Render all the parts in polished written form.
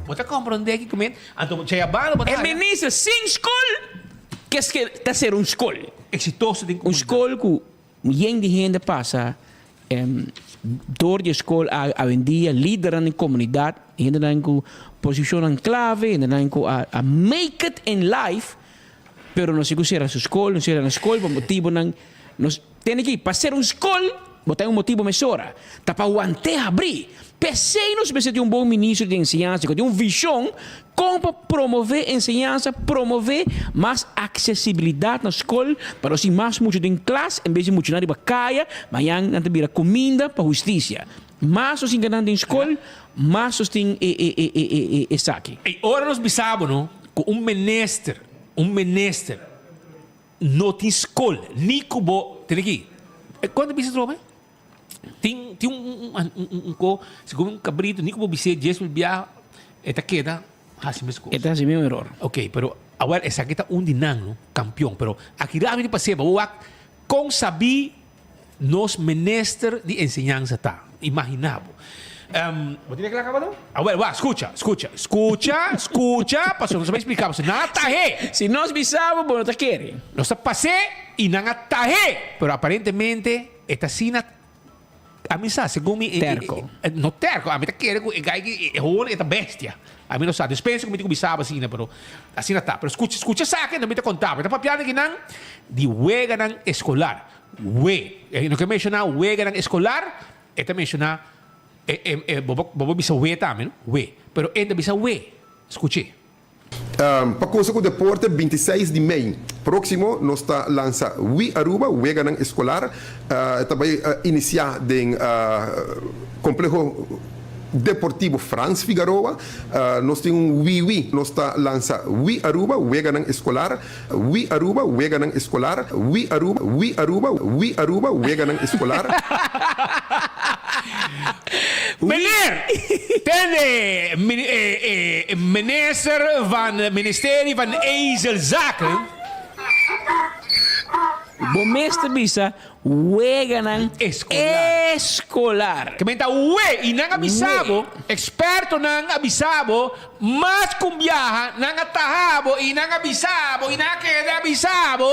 Bo ta komprondé kiko mi Anto Chayabano bo ta E haña. minister sin skol keske ta ser un skol. Eksitoso den Un komunidat. skol ku yen di hende pasa dor di e skol awendia, lidernan den komunidat, hendenan ku posishonnan klave, hendenan ku a make it in life, pero no si ku sera su skol, no sera nan skol pa motibonan nos tene ki pa sera un skol bo ta un motibo mesora, ta pa want'é habrí. P'esei nos mester tin un bon ministro di enseñansa ku tin un vishon kon pa promové enseñansa, promové mas aksesibilidat na skol pa nos tin mas mucha den klas en bes di muchanan riba kaya, mañan nan ta bira kuminda pa hustisia. Mas nos tin ganan den skol, mas nos tin e esaki. I ora nos bisa bo no ku un minister, un minister no tin skol ni ku bo tene ki, kon ta bisa trobe? Tin tin un un un ko segun un kabrito ni ku bo bis'é 10,000 biaha e ta keda hasi mes kos. E ta hasi mismo eror. Ok, pero awor esaki ta un di nan no, kampion. Pero aki rabi di pas'é pa bo wak kon sabí nos minister di enseñansa ta. Imaginá bo. Bo tin e kla kaba no? Awor wak, skucha, skucha, skucha, skucha, pasobra nos ta bai splika bo. Nan a tah'é. Si nos bisa bo, bo no ta kere. Nos ta pas'é i nan a tah'é. Pero aparentemente. E ta asina, ami sa, segun mi, Terco. No terco, ami ta kere ku e guy ki e hoor e ta bestia. Ami no sa, despensa ku mi tin ku bisa bo asina, pero asina ta. Pero skucha, skucha esaki anto mi ta konta bo. E ta papiando akinan di weganan eskolar. We. E no ke menshoná weganan eskolar, e ta menshoná, e, e, e, bo bo bo bisa we tambe, no? We. Pero e ta bisa we. Skuch'é. Pa cosa cu deporte, 26 di mei proximo nos ta lansa We Aruba, Weganan Escolar. E ta bay inicia den Compleho Deportivo Frans Figaroa. Nos tin un WiWi. Nos ta lansa We Aruba, Weganan Escolar. We Aruba, Weganan Escolar. We Aruba, We Aruba, We Aruba, Weganan Escolar. Meneer, tende, e minister van Ministerie van Ezelzaken. Bo mes ta bisa weganan Escolar. escolar. Ke men ta we i nan a bisa bo, expertonan a bisa bo, mas ku un biaha nan a taha bo i nan a bisa bo i nan a keda bisa bo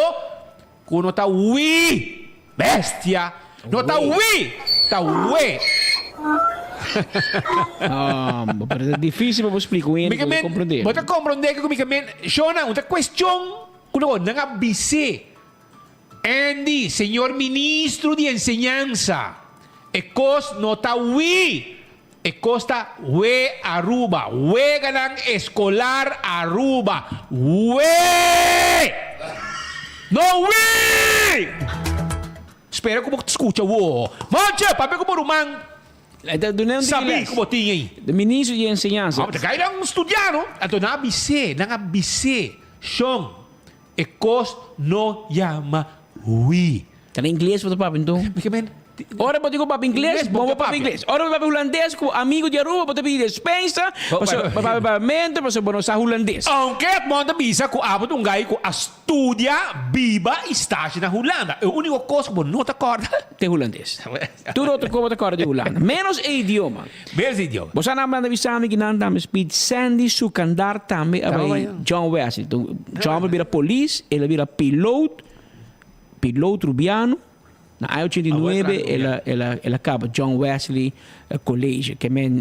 ku no ta wi. Bestia! No ta wi, ta we. Bo pero ta dificil pa bo splica un hende ku ta comprende. Bo ta comprende ku mi ke men, shona, un ta cuestion ku lo nan a bis'é. Andy, señor ministro di enseñansa, e kos no ta wi, e kos ta we Aruba, weganan eskolar Aruba, we! No wi! Spera ku bo skucha wo. Monche, papia ku bo ruman sabí ku bo tin ei. Ministro di enseñansa. Ta kai nan studia no. Anto nan a bis'é, nan a bis'é, shon. E kos no yama hui. Ta na ingles bo ta papia nton? Ora bo tin ku papia ingles, bo bo papia ingles. Ora bo papia hulandes ku amigu di Aruba, bo ta pidi despensa, pasobra bo papia papiamentu, pasobra bo no sa hulandes. Ounke Edmond ta bisa ku abo ta un gai ku a studia, biba i stage na Hulanda, e uniko kos ku bo no ta kòrda. Ta e hulandes. Tur otro kos bo ta kòrda di Hulanda, ménos e idioma. Ménos e idioma. Bo sa nan manda bisa mi ki nan tambe speed Sandy Sukandar tambe a bai John Wesley. John a bira polis, el a bira piloot, piloot Rubiano. Na aña 89 el a, el a, el a kaba John Wesley College. Ke men,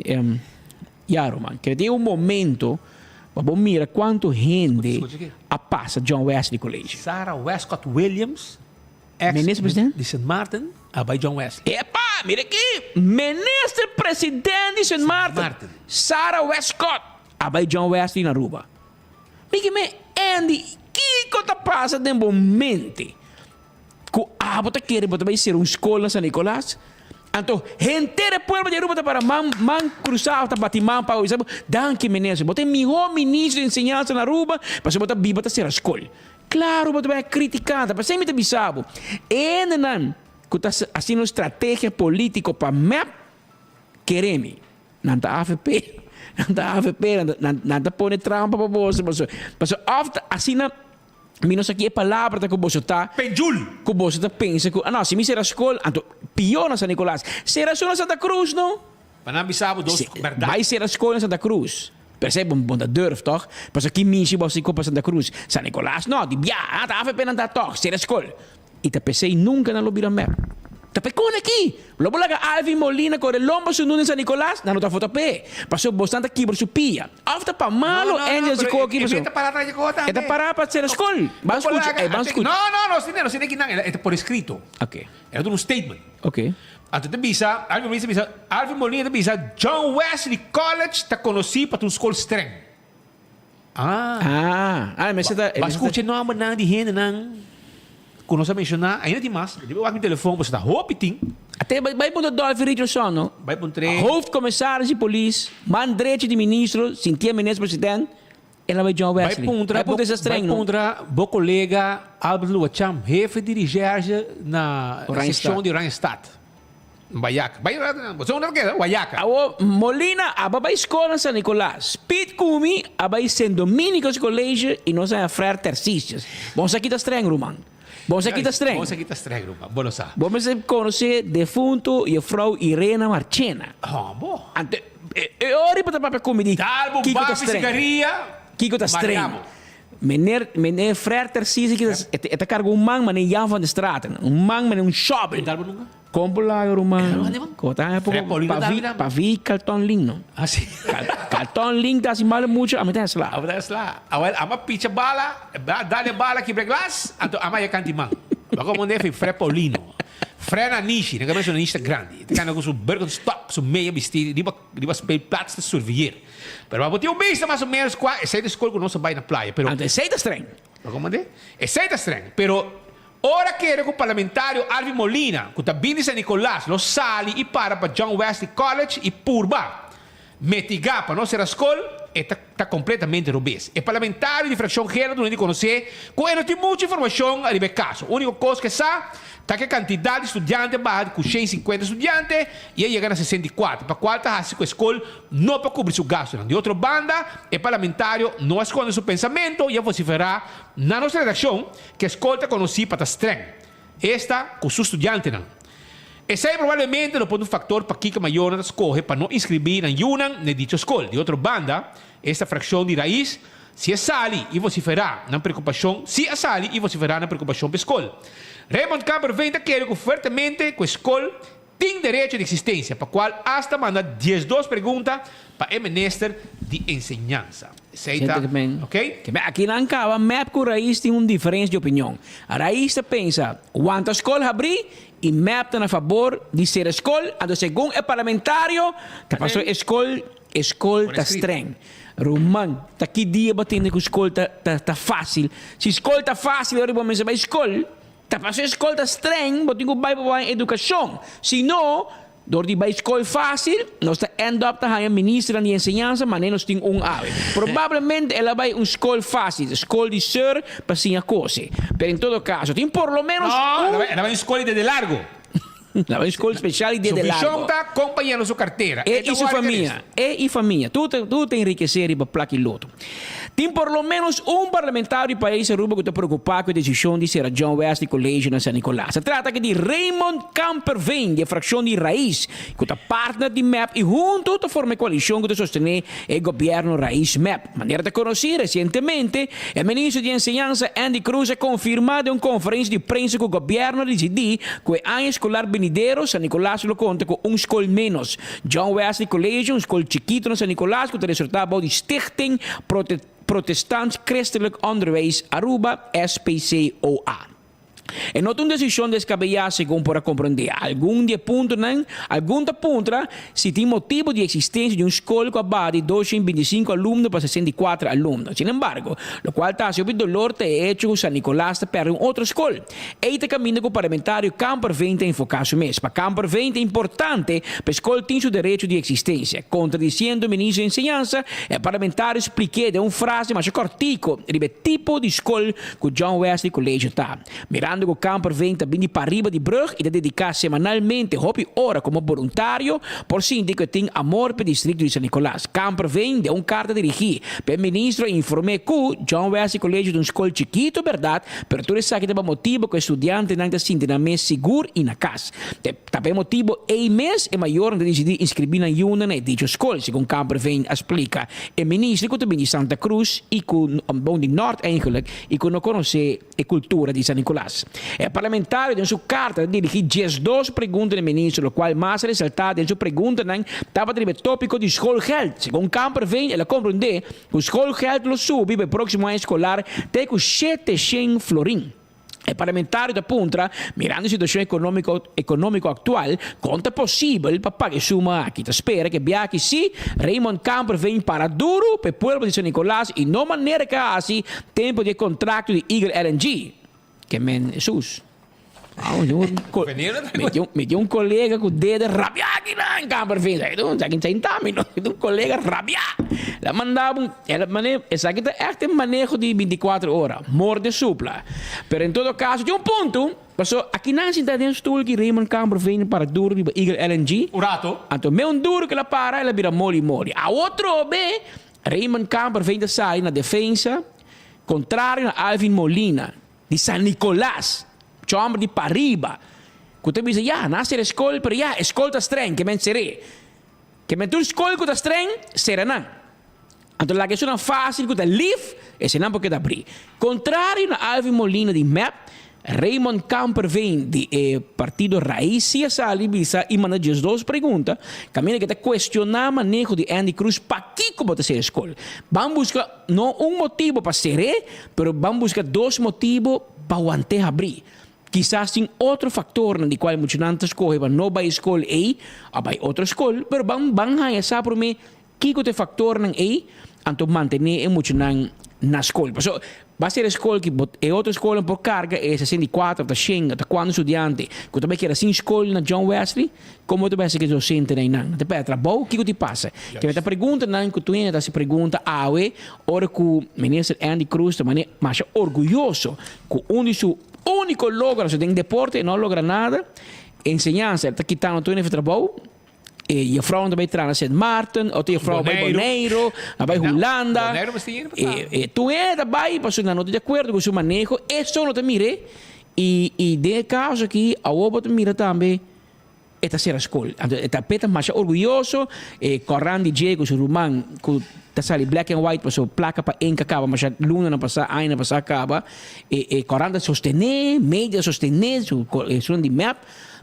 ya ruman, ke tin un momento pa bo mira kuantu hende a pasa John Wesley College. Sarah Westcott Williams Ex Minister president? di Sint Maarten a bai John Wesley. Epa! Mira aki! Minister president di Sint Maarten, Maarten. Sarah Westcott, a bai John Wesley na Aruba. Miki me, Andy, kiko ta pasa den bo mente ku abo ta kere bo ta bai sera un skol na San Nicolas? Anto henter e pueblo di Aruba ta para man man krusa of ta bati man pa bo bisa bo, Danki minister, bo ta e miho minister di enseñansa na Aruba pasobra bo ta biba ta sera skol. Claro bo ta bay a critica, ta pasey mi ta bisa bo, e hendenan cu ta haciendo strategia politico pa mep, kere mi, nan ta avp, nan ta avp, nan ta pone trampa pa boso, pasobra, pasobra of ta asina, mi no sa ki e palabra ta cu boso ta, Penjul! cu boso ta pensa cu, ah no, si mi cera school, anto pio na San Nicolas, cera su na Santa Cruz no. Pa nan bisa bo dos berdad. Bay cera school na Santa Cruz. P'esei bo bo ta durf tòg? Pasobra ki mishi bo a siko pa Santa Cruz? San Nicolas no, di bia, ah ta avp nan ta tòg, sera skol. I ta p'esei nunka nan lo bira mep. Ta p'e kon aki! Lo bo laga Alvin Molina kore lomba su nun den San Nicolas? Nan no ta vota p'e, pasobra bosnan ta kibra su pia. Òf ta pa malo Andy a siko aki pasobra e ta pará pa sera skol. Ban skucha, ey ban skucha. No, no, no, no sine kinan, e ta por eskrito. Ok. E ta duna un statement. Ok. Anto ta bisa, Alvin Molina ta bisa, Alvin Molina ta bisa John Wesley College ta konosí pa ta un skol streng. Ah. Ah, ah, mester ta. Ba skucha e nòmbernan di hendenan ku nos a menshoná. Ainda tin mas. Debe wak mi telefòn pasobra ta hopi tin. Ate bai bai puntra Dolphy Richardson no. Bai puntr'é. Hoofdcommissaris di polis, man drechi di ministro, sintié minister president, el a bai John Bai Wesley. puntra Bai bo puntra esas bai streng no. puntra bo kolega Albert Luacham, hefe di recherche na Oranjestad. sekshon di Oranjestad. Wayaca. Bai bo sa unda ta keda? Wayaca. Awor Molina a bai skol na San Nicolas. Piet ku mi a bai Sint Dominicus College i nos a haña Frère Tercisius. Bon sa kita streng ruman. Bon sa kita streng. Bon sa kita streng ruman. Bo lo sa. Bo mester konosé defunto Juffrouw Irena Marchena. Hombo. Anto e ora bo ta papia ku mi di Dal bo kiko ta babi streng. sigaria. Kiko ta streng. Mariamo. Meneer meneer Frère Tercisius kita e ta karga un man manera Jan van der Straten. Un man manera un shovel. Dal bo nunka? Kon por laga ruman? Ko ta haña poko pa vi pa vi kalton lin no. Ah si. Kalton lin ta hasi malo mucho ami ta haña sla. Ami ta haña sla. Awel ama picha bala, dal e bala kibra e glas, anto ama haña kanti man. Bako mon nefi Fre Paulino. Fre Nanishi, nan ka menshoná Nanishi ta grandi. E ta kanda ku su Birkenstock, su meya bisti riba riba speelplaats ta surveilleer. Pero abo tin un bista mas o menos kua esei ta e skol ku nos a bai na playa pero. Anto esei ta streng. Bako mon de? Esei ta streng pero. Ora kere ku parlamentario Alvin Molina, ku ta bin di San Nicolas, lo sali i para pa John Wesley College i purba mitigá pa no sera skol, e ta ta kompletamente robes. E parlamentario di frakshon Gela duna di konosé ku e no tin muchu informashon riba e kaso. Úniko kos ku e sa ta ku e kantidat di studiante a baha di ku 150 studiante i a yega na 64, pa kual ta hasi ku e skol no por kubri su gastunan. Di otro banda, e parlamentario no a skonde su pensamentu i a vosiferá na nos redakshon Ke skol ta konosí pa ta streng, esta ku su studiantenan. Esei probablemente lo por un faktor pakiko mayornan ta skohe pa no inskribí nan yunan n'e dicho skol. Di otro banda, esta frakshon di rais si a sali i vosiferá nan preokupashon si a sali i vosiferá nan preokupashon p'e skol. Raymond Kamperveen ta kere ku fuertemente ku e skol Tin derecho di existencia, pa cual hasta manda 12 pregunta pa e minister di enseñansa. Esey ta, ok? Aki nan caba mep cu Raiz tin un diferencia di opinion. Raiz ta pensa wanta scol habri y mep ta na fabor di cera scol, anto segun e parlamentario ta paso e scol e scol ta streng. Ruman, ta ki dia bo tende cu scol ta ta facil? Si scol ta facil ora bo mester bay scol. Ta paso e skol ta streng, bo tin ku bai pa bo haña edukashon. Si no, dor di bai skol fásil, nos ta end up ta haña ministernan di enseñansa manera nos tin un awe. Probablemente el a bai un skol fásil, skol di seur pa siña kose. Pero en todo kaso, tin por lo ménos No, un. el a bai un skol di dede largo. El a bai un skol spesial di Su dede vishon largo. ta kompañando su kartera. E E ta i su wòrdu famia, e i famia, tur ta tur ta enrikesé riba plak i loto. Tin por lo ménos un parlamentario di pais Aruba ku ta preokupá ku e desishon di sera John Wesley College na San Nicolas. Ta trata aki di Raymond Kamperveen di e frakshon di Raiz, ku ta partner di mep i huntu ta forma e koalishon ku ta sostené e gobièrnu Raiz-MEP. Manera ta konosí, resientemente e ministro di Enseñansa Endy Croes a konfirmá den un konferensia di prensa ku gobièrnu a disidí ku e aña eskolar benidero San Nicolas lo konta ku un skol ménos. John Wesley College, un skol chikito na San Nicolas ku ta resortá bou di Stichting Protestants Christelijk Onderwijs Aruba, SPCOA. E no ta un desishon deskabeyá segun por a komprondé algun di e puntonan. Algun ta puntra si tin motibu di eksistensia di un skol ku a baha di 225 alumno pa 64 alumno. Sin embargo, lokual ta hasi hopi dolor ta e echo ku San Nicolas ta pèrdè un otro skol. Ei ta kaminda ku parlamentario Kamperveen ta enfoká su mes. Pa Kamperveen ta importante pa e skol tin su derecho di eksistensia. Kontradisiendo ministro di enseñansa, e parlamentario splik'é den un frase masha kòrtiku riba e tipo di skol ku John Wesley College ta. Mirando. Mirando ku Kamperveen ta bini pariba di brug i ta dediká semanalmente hopi ora komo boluntario, por sinti ku e tin amor p'e distrikto di San Nicolas. Kamperveen den un karta dirigí pa e ministro a inform'é ku John Wesley College ta un skol chikito bèrdat, pero tur esaki ta pa motibu ku e studiantenan ta sinti nan mes sigur i na kas. Ta pa e motibu ei mes e mayornan ta disidí inskribí nan yunan na e dicho skol, segun Kamperveen a splika. E minister ku ta bini di Santa Cruz i ku, bon di Nort eigenlijk, i ku no konosé e kultura di San Nicolas. E parlamentario den su karta ta dirigí diesdos pregunta na e minister, lokual mas a resaltá den su preguntanan tabata riba e tópiko di schoolgeld. Segun Kamperveen el a komprondé ku schoolgeld lo subi pa e próksimo aña eskolar te ku 700 florin. E parlamentario ta puntra, mirando e situacion economico economico actual, con ta posibel pa paga e suma aki. Ta spera cu e biaha aki si Raymond Kamperveen para duro pa e pueblo di San Nicolas y no manera cu a haci tempo di e contracto di Eagle LNG. Ke men Jesus. Mi tin un colega cu dede rabia aki nan Kamperveen. Esaki ta intami no. Mi tin un colega rabia. El a manda un, el a mane, esaki ta echt e maneho di binticuatro ora, morde supla. Pero en todo caso tin un punto, paso aki nan sinta den stoel ki Raymond Kamperveen para duro riba Eagle LNG. Un rato. Anto me un duro cu el a para el a bira moli moli. Awor trobe Raymond Kamperveen ta sali na defensa contrario na Alvin Molina di San Nicolas, chomber di pariba, cu ta bisa ya, nan a cera e scol pero ya e scol ta streng, ke men cere. Ke men tur skol ku ta streng, sera nan. Anto laga esunnan fásil ku ta lif, esenan por keda abrí. Kontrario na Alvin Molina di mep, Raymond Kamperveen di e partido Raiz si a sali bisa i manda 12 pregunta, kaminda ke ta kuestioná maneho di Andy Cruz pakiko bo ta sera skol. Ban buska no un motibu pa ser'é, pero ban buska dos motibu pa want'é habrí. Kisas tin otro factornan di cual muchanan ta scoge pa no bay e scol ey of bay otro scol, pero ban ban haya sa prome kico ta e factornan ey, anto mantene e muchanan na scol. Pasobra ba ser e scol ki bo e otro scolnan por carga e 64 of ta shen of ta cuanto studiante cu ta bay keda sin scol na John Wesley, como ta bay haci cu e docentenan eynan? Nan ta perde trabou? Kico ti pasa? Kico ta preguntanan cu tur hende ta haci pregunta awe ora cu Minister Andy Croes ta mane masha orguyoso cu un di su Úniko logra su den deporte e no a logra nada. Enseñansa el ta kitando tur hende trabou. E jefrounan ta bai traha na Sint Maarten, otro jefrou a bai Boneiru, a bai Hulanda. E tur hende ta bai pasobra nan no ta di akuerdo ku su maneho. Eso no ta mir'é. I i den e kaso aki awor bo ta mira tambe e ta sera skol. Anto e ta p'e ta masha orguyoso, e kòrant di dje ku su ruman ku ta sali black and white pasobra plaka pa enka kaba masha lunanan pasá, añanan pasá kaba. E e kòrant ta sostené, media ta sostené, su esun di mep,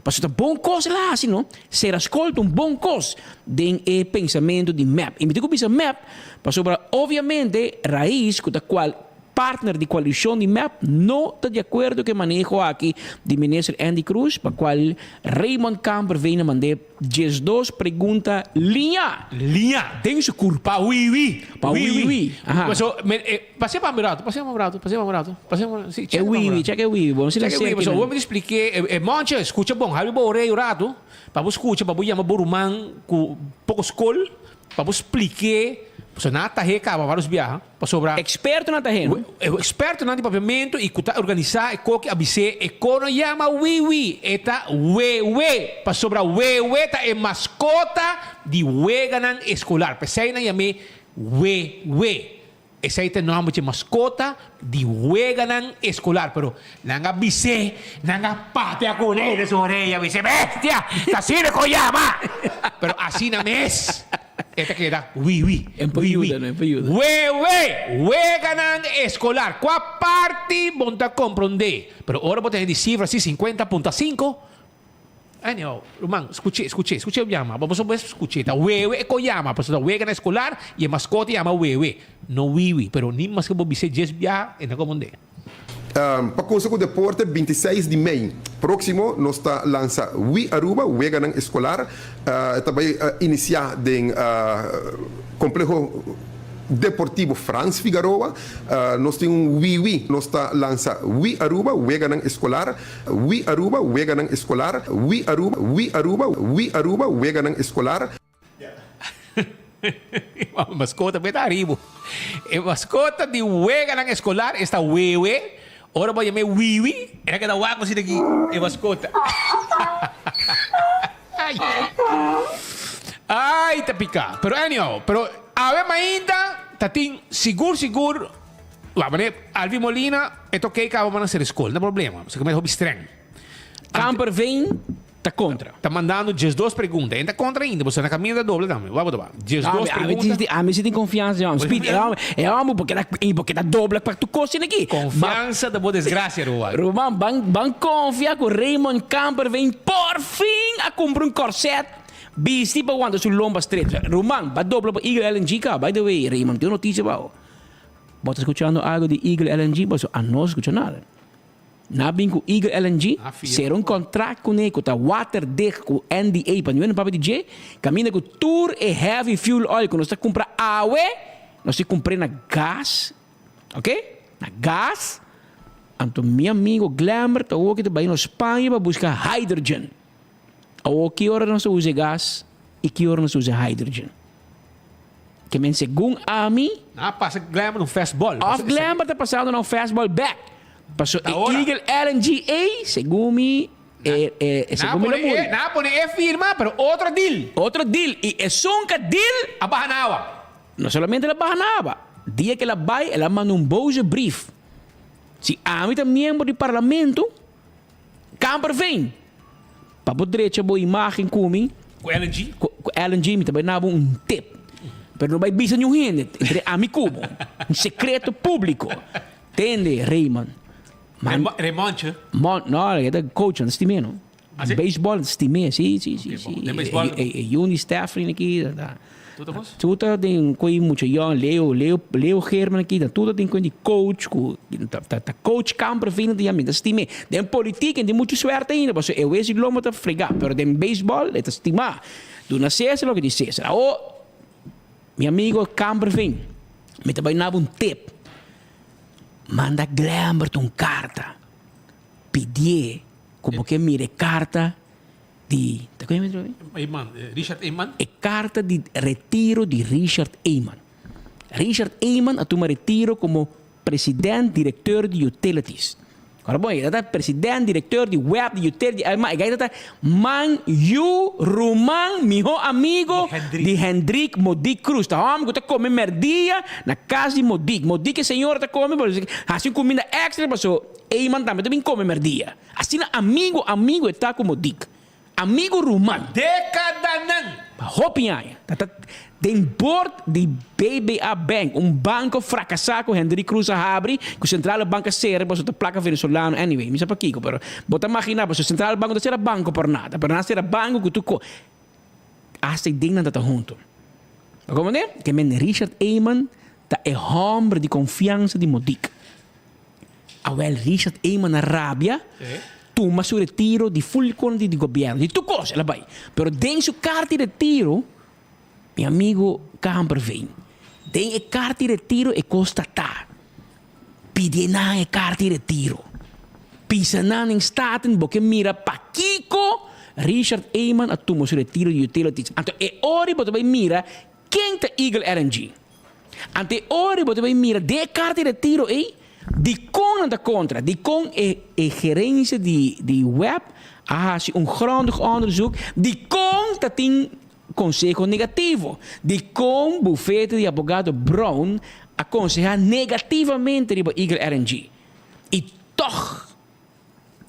pasobra ta bon kos el a hasi no. Sera skol ta un bon kos den e pensamentu di mep. I mi tin ku bisa mep pasobra obviamente Raiz ku ta kual Partner di koalishon di mep no ta di akuerdo ku e maneho aki di minister Endy Croes pa kual Raymond Kamperveen a mand'é 12 pregunta liña. Liña. Den su kurpa. Pa wiwi. Pa wiwi. Aha. Paso, me, e, pas'é pa mi rato, pas'é pa mi rato, pas'é pa mi rato, pas'é pa mi, si, E chèk pa mi wiwi, rato. chèk e wiwi, bo no si Chèk e wiwi, serki paso nan. bo mi spliké, e, e Monche, skucha bon, habi bo orei un rato, pa bo skucha, pa bo yama bo ruman ku poko skol, pa bo spliké, paso nan a tah'é kaba vários biaha. Pasobra. Expertonan ta hende. E expertonan di papiamentu y cu ta organisa e koki a bis'é e ko no yama wiwi, e ta wewe, pasobra wewe ta e mascota di weganan escolar. P'esey nan yam'é wewe. Esey ta e nomber dje mascota di weganan escolar. Pero nan a bis'é, nan a papia cun'é den su oreya, bis'é, Bestia, ta asina e ko yama! Pero asina mes. E ta keda wiwi, En por wiwi. yuda, no, en por yuda. Wewe, weganan eskolar. Kua parti bo no ta komprondé? Pero ora bo tene di sifra si 50.5, anyhow, ruman, skuch'é, skuch'é, skuch'é un yama. Bo boso mes skuch'é. Ta wewe e ko yama, pasobra ta weganan eskolar i e maskota yama wewe, no wiwi. Pero ni maske bo bis'é djes biaha, e no ta komprondé. Pa cosa cu deporte, 26 di mei proximo nos ta lansa We Aruba, Weganan Escolar. E ta bay inicia den Compleho Deportivo Frans Figaroa. Nos tin un wiwi, nos ta lansa We Aruba, Weganan Escolar, We Aruba, Weganan Escolar, We Aruba, We Aruba, We Aruba, Weganan Escolar. Mascota meta aribo. E mascota di weganan escolar esta wewe. Ora bo a yam'é Wiwi, el a keda wak asina aki e maskota. Ai. Ai, ta piká. Pero anyhow, pero awe mainta ta tin sigur sigur, wak manera Alvin Molina e ta oké kaba bo nan sera skol, no problema. Pasobra mi ta hopi streng. Kamperveen ta kontra. Ta mandando diesdos pregunta. E ta kontra ainda, pasobra na kaminda ta dobla tambe. Wak bo ta wak. Diesdos pregunta. Ami si tin konfiansa den hòmber. Speed, e hòmber, e hòmber bo keda, bo keda dobla pa tur kos tin aki. Konfiansa ta bo desgrasia, Roald. Ruman, ban, ban konfia ku Raymond Kamperveen porfin a kumpra un kòrsèt bisti pa wanta su lomba stret. Ruman, ba dobla pa Eagle LNG ka. By the way, Raymond, tin un notisia pa bo. Bo ta skuchando algu di Eagle LNG? Pasobra anos skucha nada. Nan a bin ku Eagle LNG, sera un kontrakt kuné ku ta waterdicht ku NDA pa niun papia di dje, kaminda ku tur e heavy fuel oil ku nos ta kumpra awe, nos tin kumpr'é na gas, ok, na gas. Anto mi amigo Glenbert awor ki ta bai na Spaña pa buska hydrogen. Awor ki ora nos ta usa e gas i ki ora nos ta usa e hydrogen? Ke men segun ami. Nan a pasa Glenbert un fastball. Of Glenbert ta pasando na un fastball bek. Paso e Eagle LNG ei, segun mi, e, e, segun mi lo muri. Nan a pone e firma, pero otro deal. Otro deal. I esun ka deal. A baha na awa. No solamente el a baha na awa. Dia ke el a bai, el a manda un boze brief. Si ami ta miembro di parlamento. Kamperveen, pa bo drecha bo imagen ku mi. Ku LNG? Ku LNG mi ta bai nabo un tip. Pero no bai bisa niun hende, entre ami ku bo. Un sekreto públiko. Tende, Raymond. Man, Raymondje? Mon, no, e ta coach, nan ta stim'é, no. Ah, si? Baseball, nan ta stim'é, si, si, si, Ok, si. bon. Den baseball? E, e, e Juni Stefflin aki, ta, Tur ta kos? Tur ta den koe mucha yòn, Leo, Leo, Leo Geerman aki, ta tur ta den koe di coach ku ta ta ta coach Kamperveen ta yama, mi ta stim'é. Den politiek e tin muchu suerte ainda pasobra e wes di lomba ta fregá, pero den beisbòl e ta stimá. Duna Cesar loke di Cesar. Awor, mi amigo Kamperveen, mi ta bai naba un tip, manda Glembert un karta, pidié ku bo ke mira e karta di, ta koe mi trobe? Eman, Richard Eman. E karta di retiro di Richard Eman. Richard Eman a tuma retiro komo president directeur di Utilities. Ora bon, e ta president directeur di web di Utility, alma e gai ta man yu ruman miho amigo di Hendrik Modik Cruz. Ta hòmber ku ta kome mèrdia na kas di Modik. Modik e señora ta kome, hasi un kuminda èkstra paso Eman tambe ta bin kome mèrdia. Asina amigo amigo e ta ku Modik. Amigo ruman. Dekadanan. Pa hopi aña ta ta den board di BBA Bank, un banko frakasá ku Hendrik Cruz a habri, ku Centrale Bank a sera pasobra ta plaka venezolano, anyway, mi sa pakiko, pero bo ta maginá pasobra Centrale Bank no ta sera banko por nada, pero nan a sera banko ku tur ko. Asta e dingnan ta ta huntu. Bo komprendé? Ke men Richard Eman ta e hòmber di konfiansa di Modik. Awel Richard Eman a rabia, tuma su retiro di full con di gobierno, di tur cos el a bay. Pero den su carta di retiro, mi amigo Kamperveen, den e carta di retiro e cos ta ta, pidi nan e carta di retiro, pisa nan den Staten bo ke mira pakico Richard Eman a tuma su retiro di utilities. Anto e ora bo ta bay mira ken ta Eagle LNG. Anto e ora bo ta bay mira den e karta di retiro ey, dikon nan ta kontra, dikon e e gerensia di di web a hasi un grondig onderzoek, dikon ta tin konseho negativo, dikon bufete di abogado Brown a konseha negativamente riba Eagle LNG. I tòg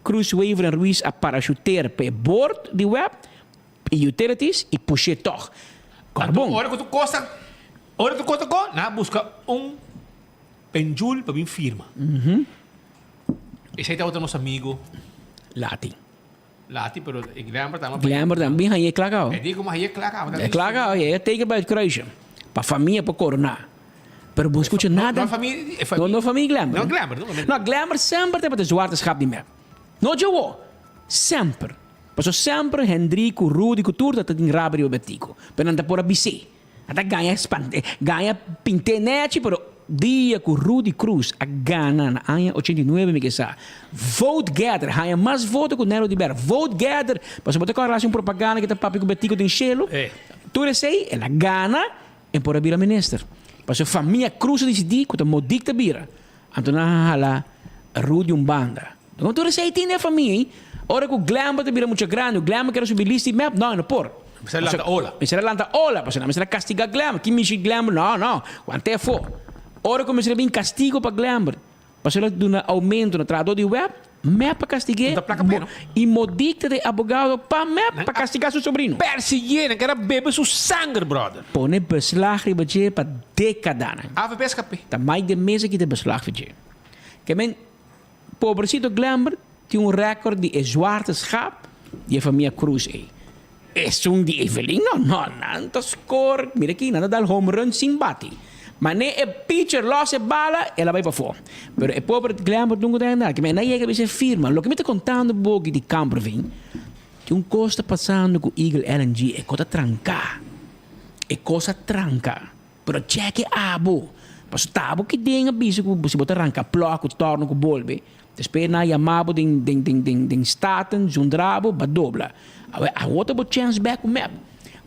Cruz Wever en Ruiz a parashuteer pa e board di web i utilities i push'é tòg. Anto ora ku tur kos ta ora tur kos ta ko, nan a buska un penjul pa bin firma. Esei tabata nos amigo. Lati. Lati, pero e Glenbert tamba. Glenbert tamba bin hañ'é kla kaba. E di komo hañ'é kla kaba. E kla kaba, e teken pa het kruisje. Pa famia por koroná. Pero bo skucha nada. No famia, e famia. No, no famia Glenbert. No Glenbert, no. No, Glenbert semper tabata zwarte schap di mep. No dje Semper. Paso semper Hendrik ku Rudy ku tur ta tin rabia riba Betico. Pero nan ta por a bis'é. Nan ta gaña spant'é, gaña pint'é nechi, pero dia ku Rudy Cruz a gana na aña 89 mi ke sa, vote getter, haña mas voto ku Nelo Oduber, vote getter, pasobra bo ta kòrda hasi un propaganda ku ta papia ku Betico den shelu, tur esei el a gana. E por a bira minister. Pasobra famia Cruz a disidí ku ta Modik ta bira. Anto nan a hala Rudy un banda. Dikon tur esei tin den e famia ei? Ora ku Glenber ta bira mucha grandi, ku Glenber kier a subi lista di mep, no, e no por. Mester a lanta ola. Mester a lanta ola, pasobra nan mester a kastigá Glenber. Ki mishi Glenber? No, no, want'é afó. Ora ku mester a bin kastigo pa Glenber, pasobra el a duna oumento na trahadó di web, mep a kastig'é No ta plaka p'e, no? i Modic ta den abogado pa mep Nan pa a kastigá su sobrino. persiguié, nan kier a bebe su sanger, bròder. Pone beslag riba dje pa dékadanan. Avp a skap'é. Ta Mike de Meza kita beslag for dje. Ke men, pobrecito Glenbert tin un record di e zwarte schaap di e famia Croes ey. Esun di Evelyn no, no, nan ta score, mira aki, nan ta dal home run sin bati. Mane e pitcher los e bala, el a bay pafó. Pero e pober Glenbert nunca ta henda. Ke men, nan yega bisa e firma. Loke mi ta contando bo aki di Kamperveen, tin un cos ta pasando cu Eagle LNG, e cos ta tranca. E cos a tranca. Pero cheke abo. Pasobra ta abo ki den a bisa ku si bo ta ranka plòk ku tòrno ku bolbe, despues nan a yama bo den den den den den Staten zundra bo ba dobla. Awe awo ta bo chèns bèk ku mep.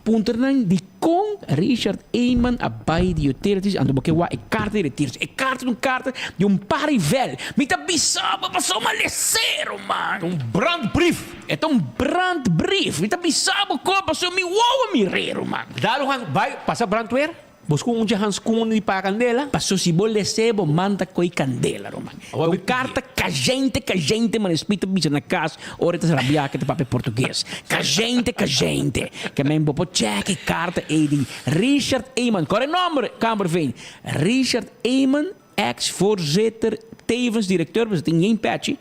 Puntra nan dikon Richard Eman a bai di utilities anto bo ke wak e karta di retiro. E karta ta un karta di un parivel. Mi ta bisa bo pasobra malesero man. Ta un brandbrief. E ta un brandbrief. Mi ta bisa bo kon pasobra mi wowo mir'é ruman. Dalo han bai pasa brandweer, busca un dje hanskoen di paga kandela. Paso si bo les'é bo man ta koe kandela ruman. Ta un karta kajente kajente man Espí ta bisa na kas ora e ta rabiá ke ta papia portugues. Kajente kajente. Ke men bo por chèk e karta ei di Richard Eman. Kòrda e nòmber Kamperveen. Richard Eman. Ex voorzitter, tevens directeur, dus tin geen petje.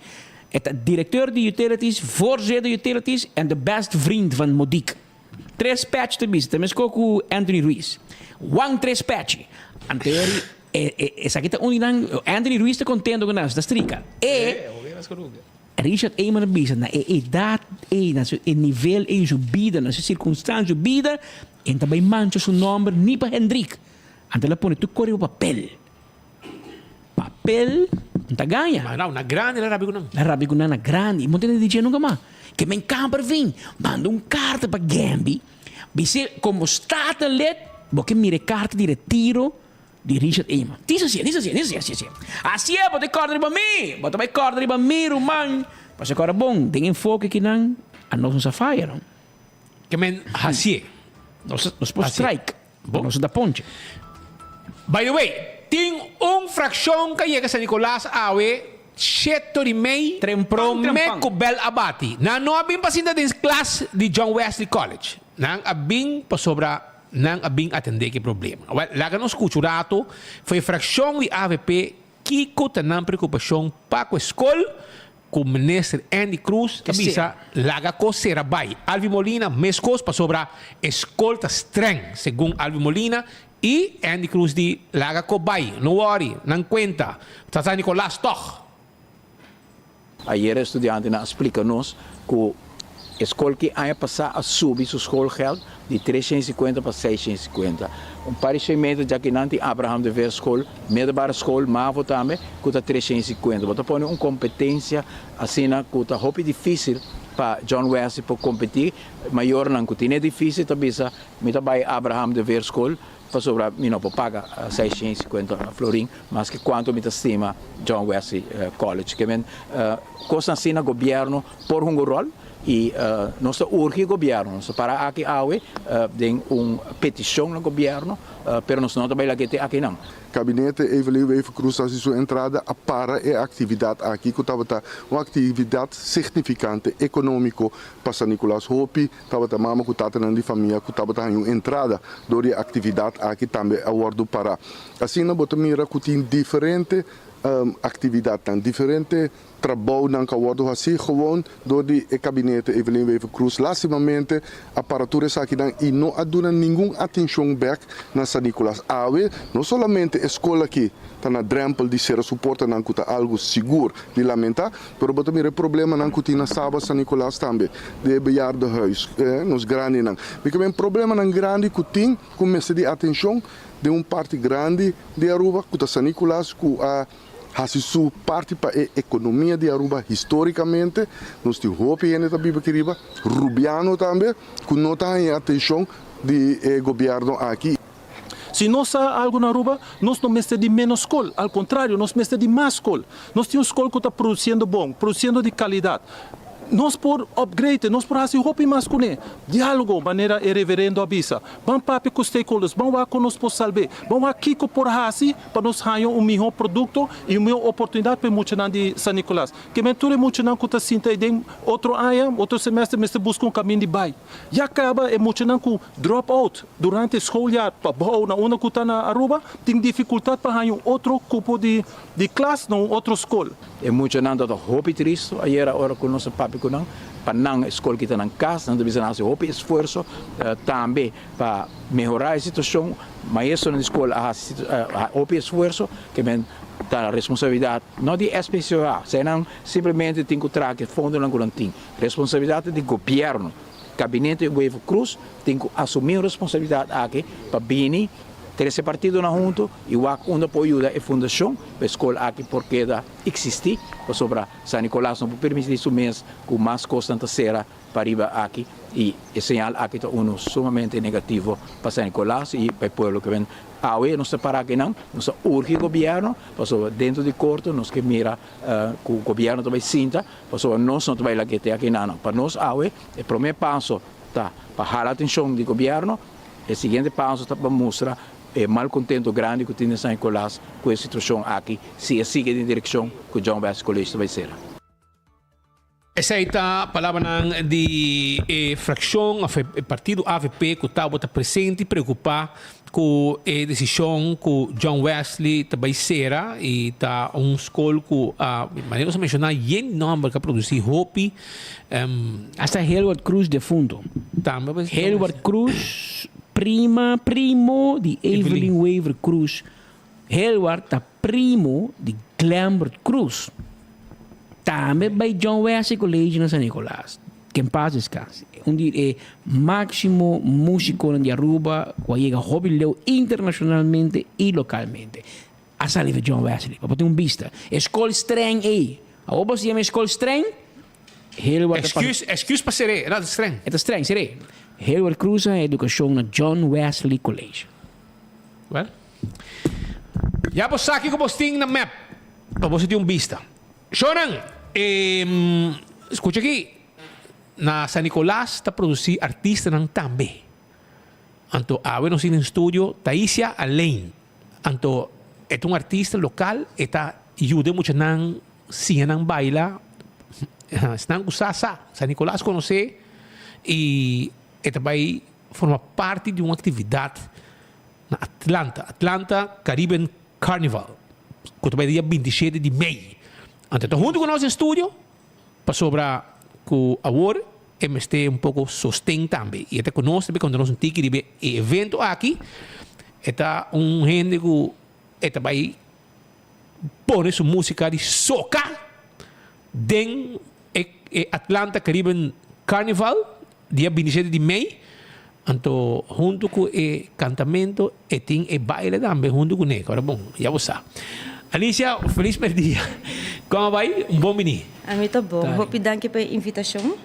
E ta directeur di utilities, voorzitter utilities en de best vriend van Modiek. Tres petje ta bisa, ta mesco cu Anthony Ruiz. Wan tres petje. Anteori, e, e, esaki ta un di nan, Anthony Ruiz ta contento cu nan, ta strika. E, Richard Eamon a bisa, na e edad ei, na su e nivel ei, su bida, na su circunstancia, su bida, e no ta bay mancha su nomber ni pa Hendrik. Anto el a pone tur kos riba papel. Papel no ta gaña. Ma nau, na grandi el a rabia ku nan. El a rabia ku nan na grandi. I bo no tende di dje nunka mas. Ke men kamper fin, manda un karta pa Gembi, bis'é komo statenlid bo ke mira e karta di retiro di Richard Eman. Dis asia, dis asia, dis asia, asia. Asia bo ta kòrda riba mi! Bo ta bai kòrda riba mi, ruman. Pasobra kòrda bon, den enfoke kinan anos no sa faya, no. Ke men hasié. Nos nos por strike. Bo. Nos ta ponche. By the way, tin un fraccion ka yega San Nicolas awe sheto di mei Trempan, prome trempan. ku bel a bati. Nan no a bin pa sinta den klas di John Wesley College. Nan a bin pasobra nan a bin atende ku e problema. Well, laga nos skucha un rato for e fraccion di avp kiko ta nan preokupashon pa ku e skol Ku Minister Endy Croes ta bisa laga kos sera bai. Alvin Molina meskos pasobra e skol ta streng segun Alvin Molina i Endy Croes di laga ko bai no worry nan kuenta ta San Nicolas tog. Ayera e studiantenan a splika nos ku e skol ki aña pasá a subi su schoolgeld di 350 pa 650. Un par di shen meter djaki nan tin Abraham de Veer School, middelbare school, mavo tambe, ku ta 350. Bo ta pone un kompetensia asina ku ta hopi difísil pa John Wesley por kompetí. Mayornan ku tin e difísil ta bisa, mi ta bai Abraham de Veer School pasobra mi no por paga 650 florin, maske kuantu mi ta stima John Wesley College. Ke men kosnan asina gobièrnu por hunga un ròl i nos ta urgi gobièrnu, nos ta para aki awe den un petishon na gobièrnu, pero nos no ta bai lag'é te akinan. Kabinete Evelyn Wever-Croes hasi su entrada a para e aktividat aki ku tabata un aktividat signifikante ekonómiko pa San Nicolas. Hopi tabata mama ku tatanan di famia ku tabata haña un entrada dor di e aktividat aki tambe a wòrdu pará. Asina bo ta mira ku tin diferente aktividatnan, diferente Trabounan ku a wòrdu hasí gewoon dor di e kabinete Evelyn Wever-Croes lastimamente a para tur esakinan i no a duna ningun atenshon bèk na San Nicolas. Awe no solamente e skol aki ta na drèmpel di sera su portanan ku ta algu sigur di lamentá, pero bo ta mira e problemanan ku tin na Saba San Nicolas tambe, di e bejaardenhuis, nos grandinan. Mi ke men problemanan grandi ku tin ku mester di atenshon den un parti grandi di Aruba ku ta San Nicolas ku a Hasi su parti pa e ekonomia di Aruba histórikamente. Nos tin hopi hende ta biba aki riba, rubiano tambe, ku no ta haña atenshon di e gobièrnu aki. Si nos sa algo na Aruba, nos no mester di menos scol, al contrario, nos mester di mas scol. Nos tin un scol cu ta produciendo bon, produciendo di calidad. Nos por upgrade, nos por haci hopi mas cune. Dialogo, manera e reverendo a bisa. Ban papia cu stakeholders, ban wak con nos por salbe, ban wak kico por haci pa nos haña un miho producto y un miho oportunidad pa e muchanan di San Nicolas. Ke men tur e muchanan cu ta sinta ey den otro aña, otro semester mester busca un camin di bay. Ya caba e muchanan cu drop out durante schooljaar pa bou na unda cu ta na Aruba tin dificultad pa haña un otro cupo di di klas na un otro skol. E muchanan tabata hopi tristu ayera ora ku nos a papia ku nan. Pa nan e skol kita nan kas, nan ta bisa nan hasi hopi esfuerso tambe pa mehorá e situashon. Maestronan di skol a hasi hopi esfuerso, ke men ta responsabilidat no di SPCOA, esei nan simplemente tin ku traha ku e fondonan ku nan tin. Responsabilidat ta di gobièrnu. Gabinete Wever-Croes tin ku asumí un responsabilidat aki pa bini Trese partidonan hunto y wak unda por yuda e fundacion pa e scol aki por keda existi, pasobra San Nicolas no por permiti su mes cu mas cosnan ta cera pariba aki y e señal aki ta uno sumamente negativo pa San Nicolas y pa e pueblo ke ben. Awe nos ta para akinan, nos ta urgi gobierno pasobra dentro di corto nos ke mira cu gobierno ta bay sinta pasobra nos no ta bay lag'e te akinannan. Pa nos awe e prome paso ta pa hala atencion di gobierno. E siguiente paso ta pa mustra e malcontento grandi cu tin den San Nicolas cu e situacion aki si e sigui den direccion cu John Wesley College ta bay cera. Esey ta palabranan di e fraccion of e partido avp cu tabata presente y preocupa cu e decision cu John Wesley ta bay cera y ta un scol cu a, manera nos a menciona, yen di nomber cu a produci hopi. Hasta Helward Cruz defunto. Tambe pues. Helward Cruz, prima, primo di Evelyn Wever Cruz. Helward ta primo di Glembert Cruz. Tambe bay John Wesley College na San Nicolas. Que en paz descanse. Un di e maximo musiconan di Aruba cu a yega hopi leu internacionalmente y localmente. A sali di John Wesley. Pa bo tin un bista. E skol streng ei. Awor bo siña mi e skol streng? Hilward ta Excuse, excuse pa ser'é. E no ta streng. E ta streng, ser'é. Hilward Cruz a edukashon na John Wesley College. Well. Ya bo sa kiko bo tin na map. Pa bo si tin un bista. Shownan, skucha aki. Na San Nicolas ta produsí artistanan tambe. Anto awe nos tin den studio Taisia Alain. Anto e ta un artista lokal, e ta yuda e muchanan siña nan baila. Esnan ku sa sa, San Nicolas konosé i e ta bai forma parti di un aktividat na Atlanta, Atlanta Caribbean Carnival, ku ta bai dia 27 di mei. Anto e ta huntu ku nos den studio pasobra ku awor e mester un poko sosten tambe i e ta ku nos ta bai konta nos un tiki riba e evento aki. E ta un hende ku e ta bai pone su músika di soka den e Atlanta Caribbean Carnival dia 27 di mei. Anto huntu ku e kantamento e tin e baile tambe huntu kuné. Ora bon, ya bo sa. Alicia, felis merdia. Kon a bai? Un bon bini. Ami ta bon. Hopi danki pa e invitashon.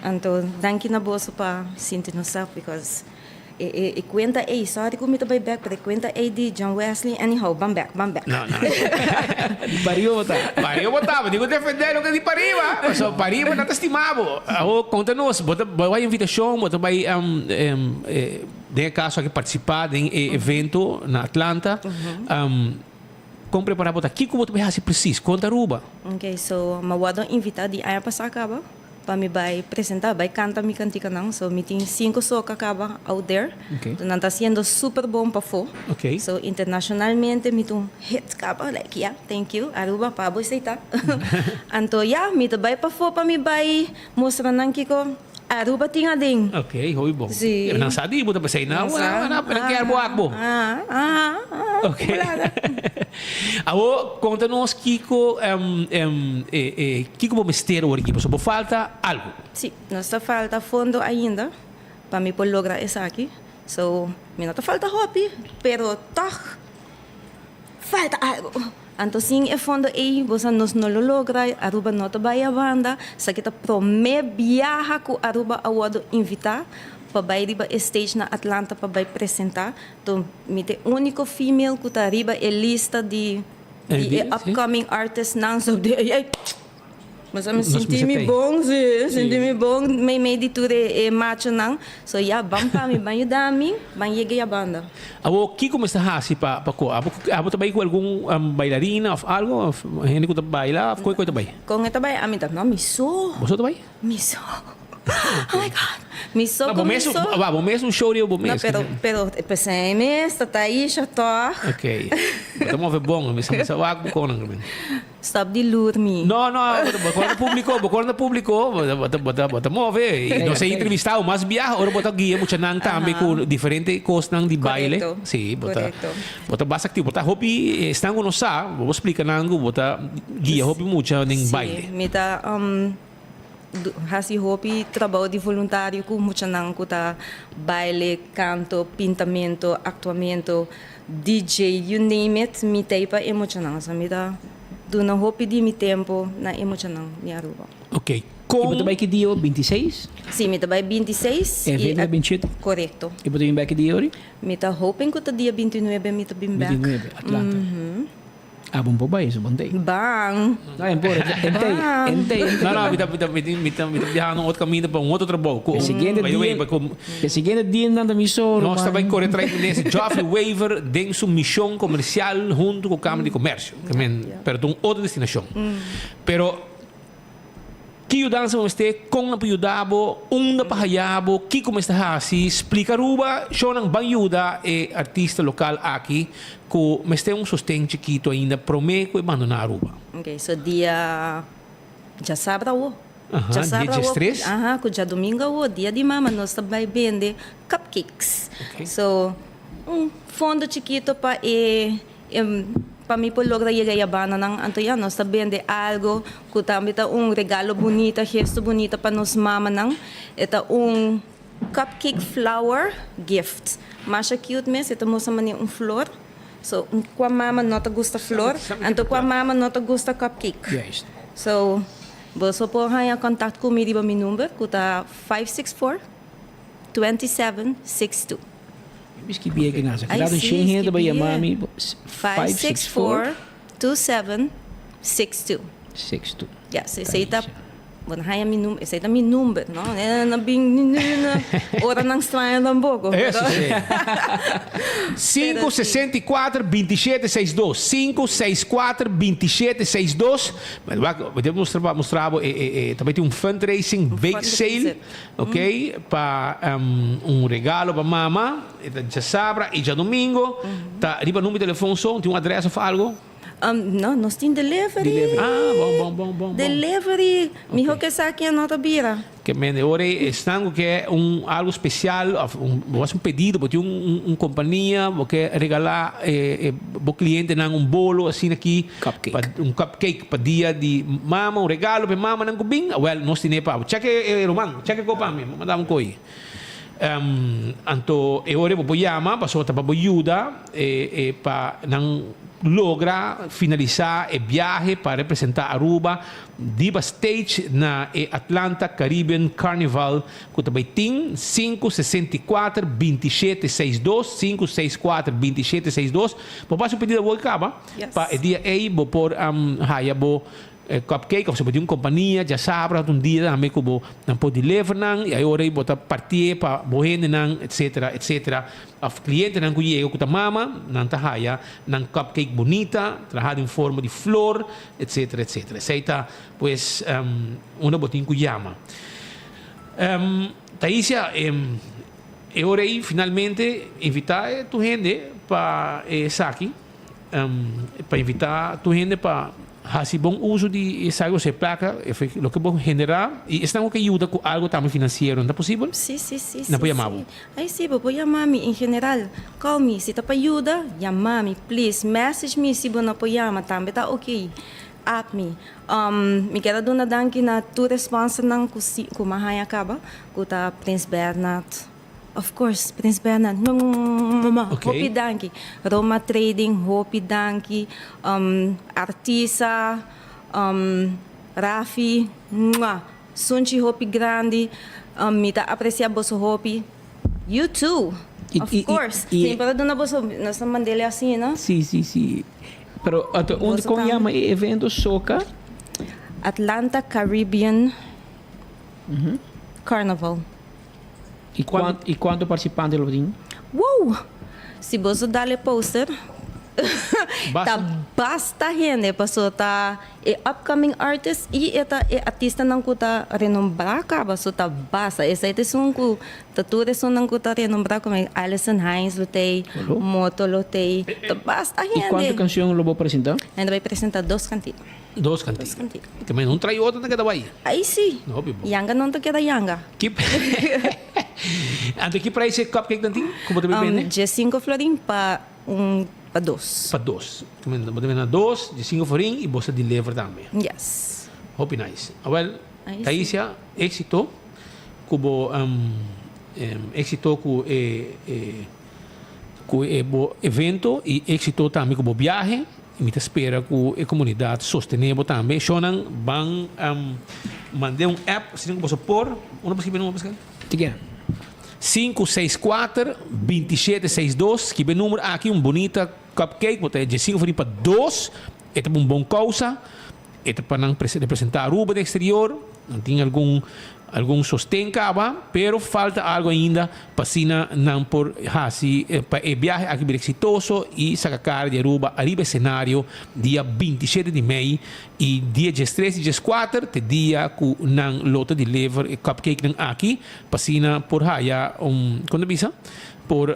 Anto danki na boso pa sinti nos sa because E cuenta ey, sorry cu mi ta bay bek, pero e cuenta ey di John Wesley, anyhow, ban bek, ban bek. No, no. Di pariba bo ta. Pariba bo ta, bo tin cu defende loke di pariba, pasobra pariba nan ta stima bo. Awor conta nos, bo ta bay invitacion, bo ta bay den e caso aki participa den e evento na Atlanta. Con prepara bo ta? Kico bo ta bay haci precies? Conta Aruba. Ok, so mi a wordo invita di aña pasa caba. Pa mi bai presenta, bai canta mi canticanan. So mi tin cinco soca caba out there. Okay. So nan ta haciendo super bon pafó. Okay. So internacionalmente mi tin un hit caba, like yeah, thank you Aruba pa bo esey ta. Anto ya, mi ta bai pafó pa mi bai mustra nan kico Aruba tin aden. Okay, hopi bon. Si. Nan sa di bo ta pesey nan, Nan sa. nan kier bo ak bo. Ah, ah, ah, Okay. Wala. Awor konta nos kiko kiko bo mester ora aki pasobra bo falta algu. Si, nos ta falta fondo ainda pa mi por logra esaki. So, mi no ta falta hopi, pero tog falta algu. Anto sin e fondo ei bo sa nos no lo logra, Aruba no ta bai a banda. Esaki ta prome biaha ku Aruba a wòrdu invitá. pa bai riba e stage na Atlanta pa bai presenta. To mi ta e unico female cu ta riba e lista di di e upcoming artist nan so di ey ey Mas mi sinti mi bon si, sinti mi bon meimei di tur e machonan. So ya, ban pa mi, ban yuda mi, ban yega e banda. Awor, kiko mester hasi pa pa ko? Abo abo ta bai ku algun bailarina of algo? Of hende ku ta baila of koe koe ta bai? Kon e ta bai? Ami ta, no, mi so. Bo so ta bai? Mi so. Oh my God. Mi so No, ku bo mi mes, so. wa, bo mes un show riba bo No, mes. pero, pero p'esei mes ta Taisha tòg. Ok. Bo ta move bon, mi sa mi sa wak bo konan. Stop di lur mi. No, no, bo kor na publico, bo kor na publico, bo ta, bo ta, bo ta move. Y nos a entrevistao mas biaha ora bo ta guia muchanan tambe cu diferente cosnan di baile. Correcto. Si, bo ta, Correcto. bo ta basta activo. Bo ta hopi esnan cu no sa, bo por splica nan cu bo ta guia hopi mucha den baile. Si, mi ta hasi hopi trabou di voluntario cu muchanan cu ta baile, canto, pintamento, actuamento. DJ, you name it, mi ta ei pa e muchanan. So mi ta duna hopi di mi tempo na e muchanan di Aruba. Ok, I bo kon. ta bai ki dia ora? Bintiseis? Si, mi ta bai bintiseis. E evento ta bintichete? Korekto. I bo ta bin bek ki dia ori? Mi ta hoping ku ta dia bintinuebe mi ta bin bek. Bintinuebe, Atlanta. Ah, bon por bai, eso bon tei. Ban. No, en por, en tei, en tei, en tei. No, no, mi ta, mi ta, mi ta, mi ta, mi ta biaha na un otro caminda pa un otro trabou. Cu, E siguiente by the way, dia, pa cu, e siguiente dia nan ta mi soro, Nos ta man. bai core trae cu Geoffrey Wever den su mision comercial hunto cu Camera di Comercio. Ke men, pero ta un otro destinacion. Pero Ki yudansa bo mester, kon nan por yuda bo, unda pa haya bo, kiko mester hasi, splika Aruba, shownan ban yuda e artista lokal aki ku mester un sosten chikito ainda prome ku e bandona Aruba. Ok, so dia djasabra awo, Aha, dia djasabra awo, diestres. aha, ku djadumingu awo, dia di mama nos ta bai bende cupcakes. Ok. So, un fondo chikito pa e Pa mi por logra yega e yabananan, anto ya nos ta bende algo ku tambe ta un regalo bunita, gesto bunita pa nos mamanan. E ta un cupcake flower gift. Masha cute mes, e ta mustra manera un flor. So, kua mama no ta gusta flor, anto kua mama no ta gusta cupcake. So, boso por haña contact ku mi riba mi number ku ta 564 2762. Mi skibi aki nan. Sa Ai keda sí, shen hende ta skibi yama e. mi 564 564-2762. 62. Yes, esei ta, bo no haya mi number, esei ta mi number, no? No bin ninguna ora nan straño tampoco. Eso sí. 564 2762. 564 2762. Wak, mi ta mustra mustra bo e e e ta bai tin un fundraising bake sale. Ok, pa un regalo pa mama, e ta djasabra y djadomingo, ta riba number di telefon so, tin un adres of algo? No, nos tin delivery. Ah, bon, bon, bon, bon, bon. Delivery. Miho ke esaki a no ta bira. Ke mende ora e esnan ku ke un algo special of un bo hasi un pedido, bo tin un un compania, bo ke regala e bo clientenan un bolo asina aki. Cupcake. Pa un cupcake pa dia di mama, un regalo pa e mamanan ku bin, awel nos tine pa bo. Check e ruman, check e ko pa mi, manda un koi. Anto e ora bo por yama pasobra ta pa bo yuda e pa nan logra finalisa e biahe pa representa Aruba riba stage na e Atlanta Caribbean Carnival ku ta bai tin 564 2762, 564 2762. Bo por hasi un pedido awor kaba. Pa e dia ei bo por haya bo cupcake of si bo tin un compania djasabra un dia tambe cu bo nan por deliver nan y ayora ei bo ta partie pa bo hendenan etcetera etcetera of clientenan cu yega cu ta mama nan ta haya nan cupcake bunita traha den forma di flor etcetera etcetera esey ta pues unda bo tin cu yama. Taisia e ora ei finalmente invita e tur hende pa esaki. Pa invitá tur hende pa hasi bon uso di esaki, osea e plaka, loke bo generá, i esnan ku ke yuda ku algu tambe finansiero, no ta posibel? Sí, sí, sí, Nan sí, por yama bo? sí. Ay, sí, bo por yama mi en general. Call mi, si ta pa yuda, yama mi, please. Message mi si bo no por yama, tambe ta ok. App mi. Mi kier a duna danki na tur e sponsornan ku si, ku mi a haña kaba, ku ta Prins Bernhard, Of course, Prins Bernhard, mwah, hopi danki. Roma Trading, hopi danki. Artisa, Rafi, mwah, sunchi hopi grandi. Mi ta aprecia boso hopi. You too. Of course. Si mi por a duna boso, nos ta mand'el asina. Si, si, si. Pero ato unda Boso kon tambe. yama e evento Soca? Atlanta Caribbean Carnival. Y cuan y cuanto participante lo tin? Wow! Si boso dal e poster ta basta hende paso ta e upcoming artist y e ta e artistanan cu ta renombra caba so ta basta. Esey ta esun cu ta tur esunnan cu ta renombra como Alison Hinds lo tey, Moto lo tey, ta basta Y hende. cuanto cancion lo bo presenta? Nan ta bay presenta dos cantica. Dos cantica. Dos cantica. Ke men un trai otro ta keda bai. Ai si. No hopi bo. Yanga non ta keda yanga. Ki Anto ki prijs e cupcake nan tin ku bo ta bay bende? Diesinco florin pa un pa dos. Pa dos. Ke men bo ta bende na dos, diesinco florin y bo sa deliver tambe. Yes. Hopi nice. Awel Ai si. Taisia exito ku bo exito ku e e Ku e bo evento y exito tambe ku bo biahe y mi ta spera ku e comunidad sostene bo tambe. Shownan ban mande un app asina ku boso por. Unda bo skibi e number Pascal? Di ken? 564 2762 skibi e number aki un bunita cupcake bo ta e diesinco forin pa dos e ta pa un bon causa e ta pa nan representa Aruba den exterior nan tin algun Algun sosten caba, pero falta algo ainda pa asina nan por haci pa e biahe aki bira exitoso y saca cara di Aruba ariba escenario dia 27 di mei y dia diestres y diescuater t'e dia cu nan lo ta deliver e cupcakenan aki pa asina por haya un, con ta bisa? Por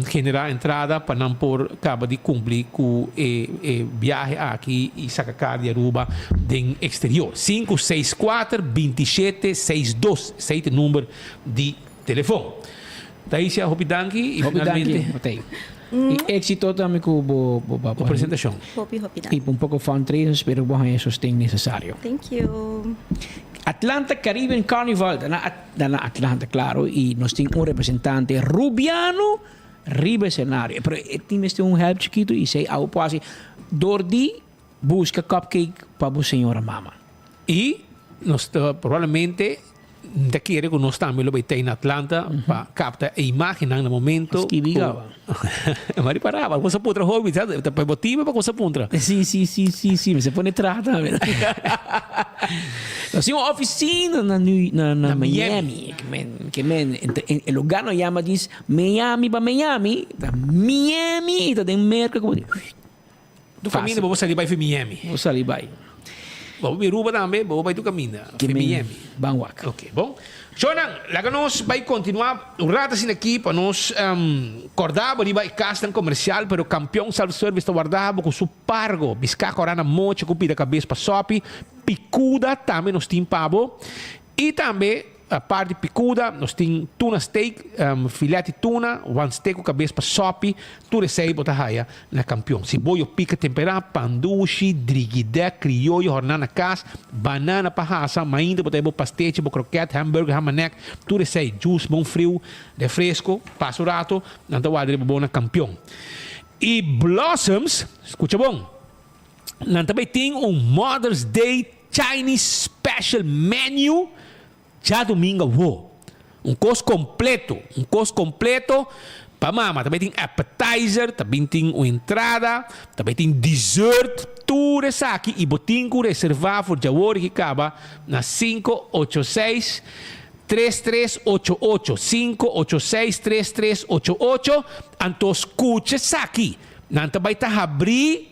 genera entrada pa nan por caba di cumpli cu e e biahe aki y saca car di Aruba den exterior. Sinku seis kuater binti shete seis dos esey ta e number di telefon. Taisia hopi danki y Hopi danki finalmente Mateo. Y exito tambe cu bo bo bo presentacion. Hopi hopi danki. Y un poco fundraising spero bo haña e sosten necesario. Thank you. Atlanta Caribbean Carnival ta na Ta na Atlanta claro y nos tin un representante Rubiano riba escenario. Pero e tin mester un help chikito y esey awo por haci door di busca cupcake pa bo señora mama. Y nos ta probablemente ta kere cu nos tambe lo bay ta na Atlanta pa capta e imagennan na momento Skibi cu caba. Mari paraba, cosa puntra hopi, sa, ta pa motibo pa cosa puntra. Sí, sí, sí, sí, sí, mester pone traha tambe. Nos tin un oficina na New, na, na Na Miami. Miami. Ke men, ke men, ent- en, e lugar no yama dis Miami pa Miami, ta Miami y ta den Merca como di, Tu caminda bo bo sali bai fi Miami. Bo sali bai. Bo bai Aruba tambe, bo bai tu caminda Ke fi men Miami. ban wak. Ok, bon. Shownan, laga nos bai continua un rato asina aki pa nos corda bo riba e casnan comercial, pero Campeon Self Service ta warda bo cu su pargo, bisca corana mocha cu pida cabes pa sopi, picuda tambe nos tin pa bo y tambe Apart di picuda, nos tin tuna steak, filet di tuna, wan steak cu cabes pa sopi, tur esey bo ta haya na Campeon. Siboyo pica tempera, pan dushi, drigidek, crioyo horna na cas, banana pa hasa, mainta bo ta haya bo pastechi, bo kroket, hamburger, hamanek, tur esey, juice bon friu, refresco, pasa un rato, nan ta warda riba bo na Campeon. Y Blossoms, scucha bon, Nan ta bay tin un Mother's Day Chinese Special Menu djadumingo awo. Un kos kompleto, un kos kompleto pa mama. Ta bay tin appetizer, ta bin tin un entrada, ta bay tin dessert, tur esaki y bo tin cu reserva for djawor ki caba na 586 3388, 586 3388. Anto scucha esaki, nan ta bay ta habri.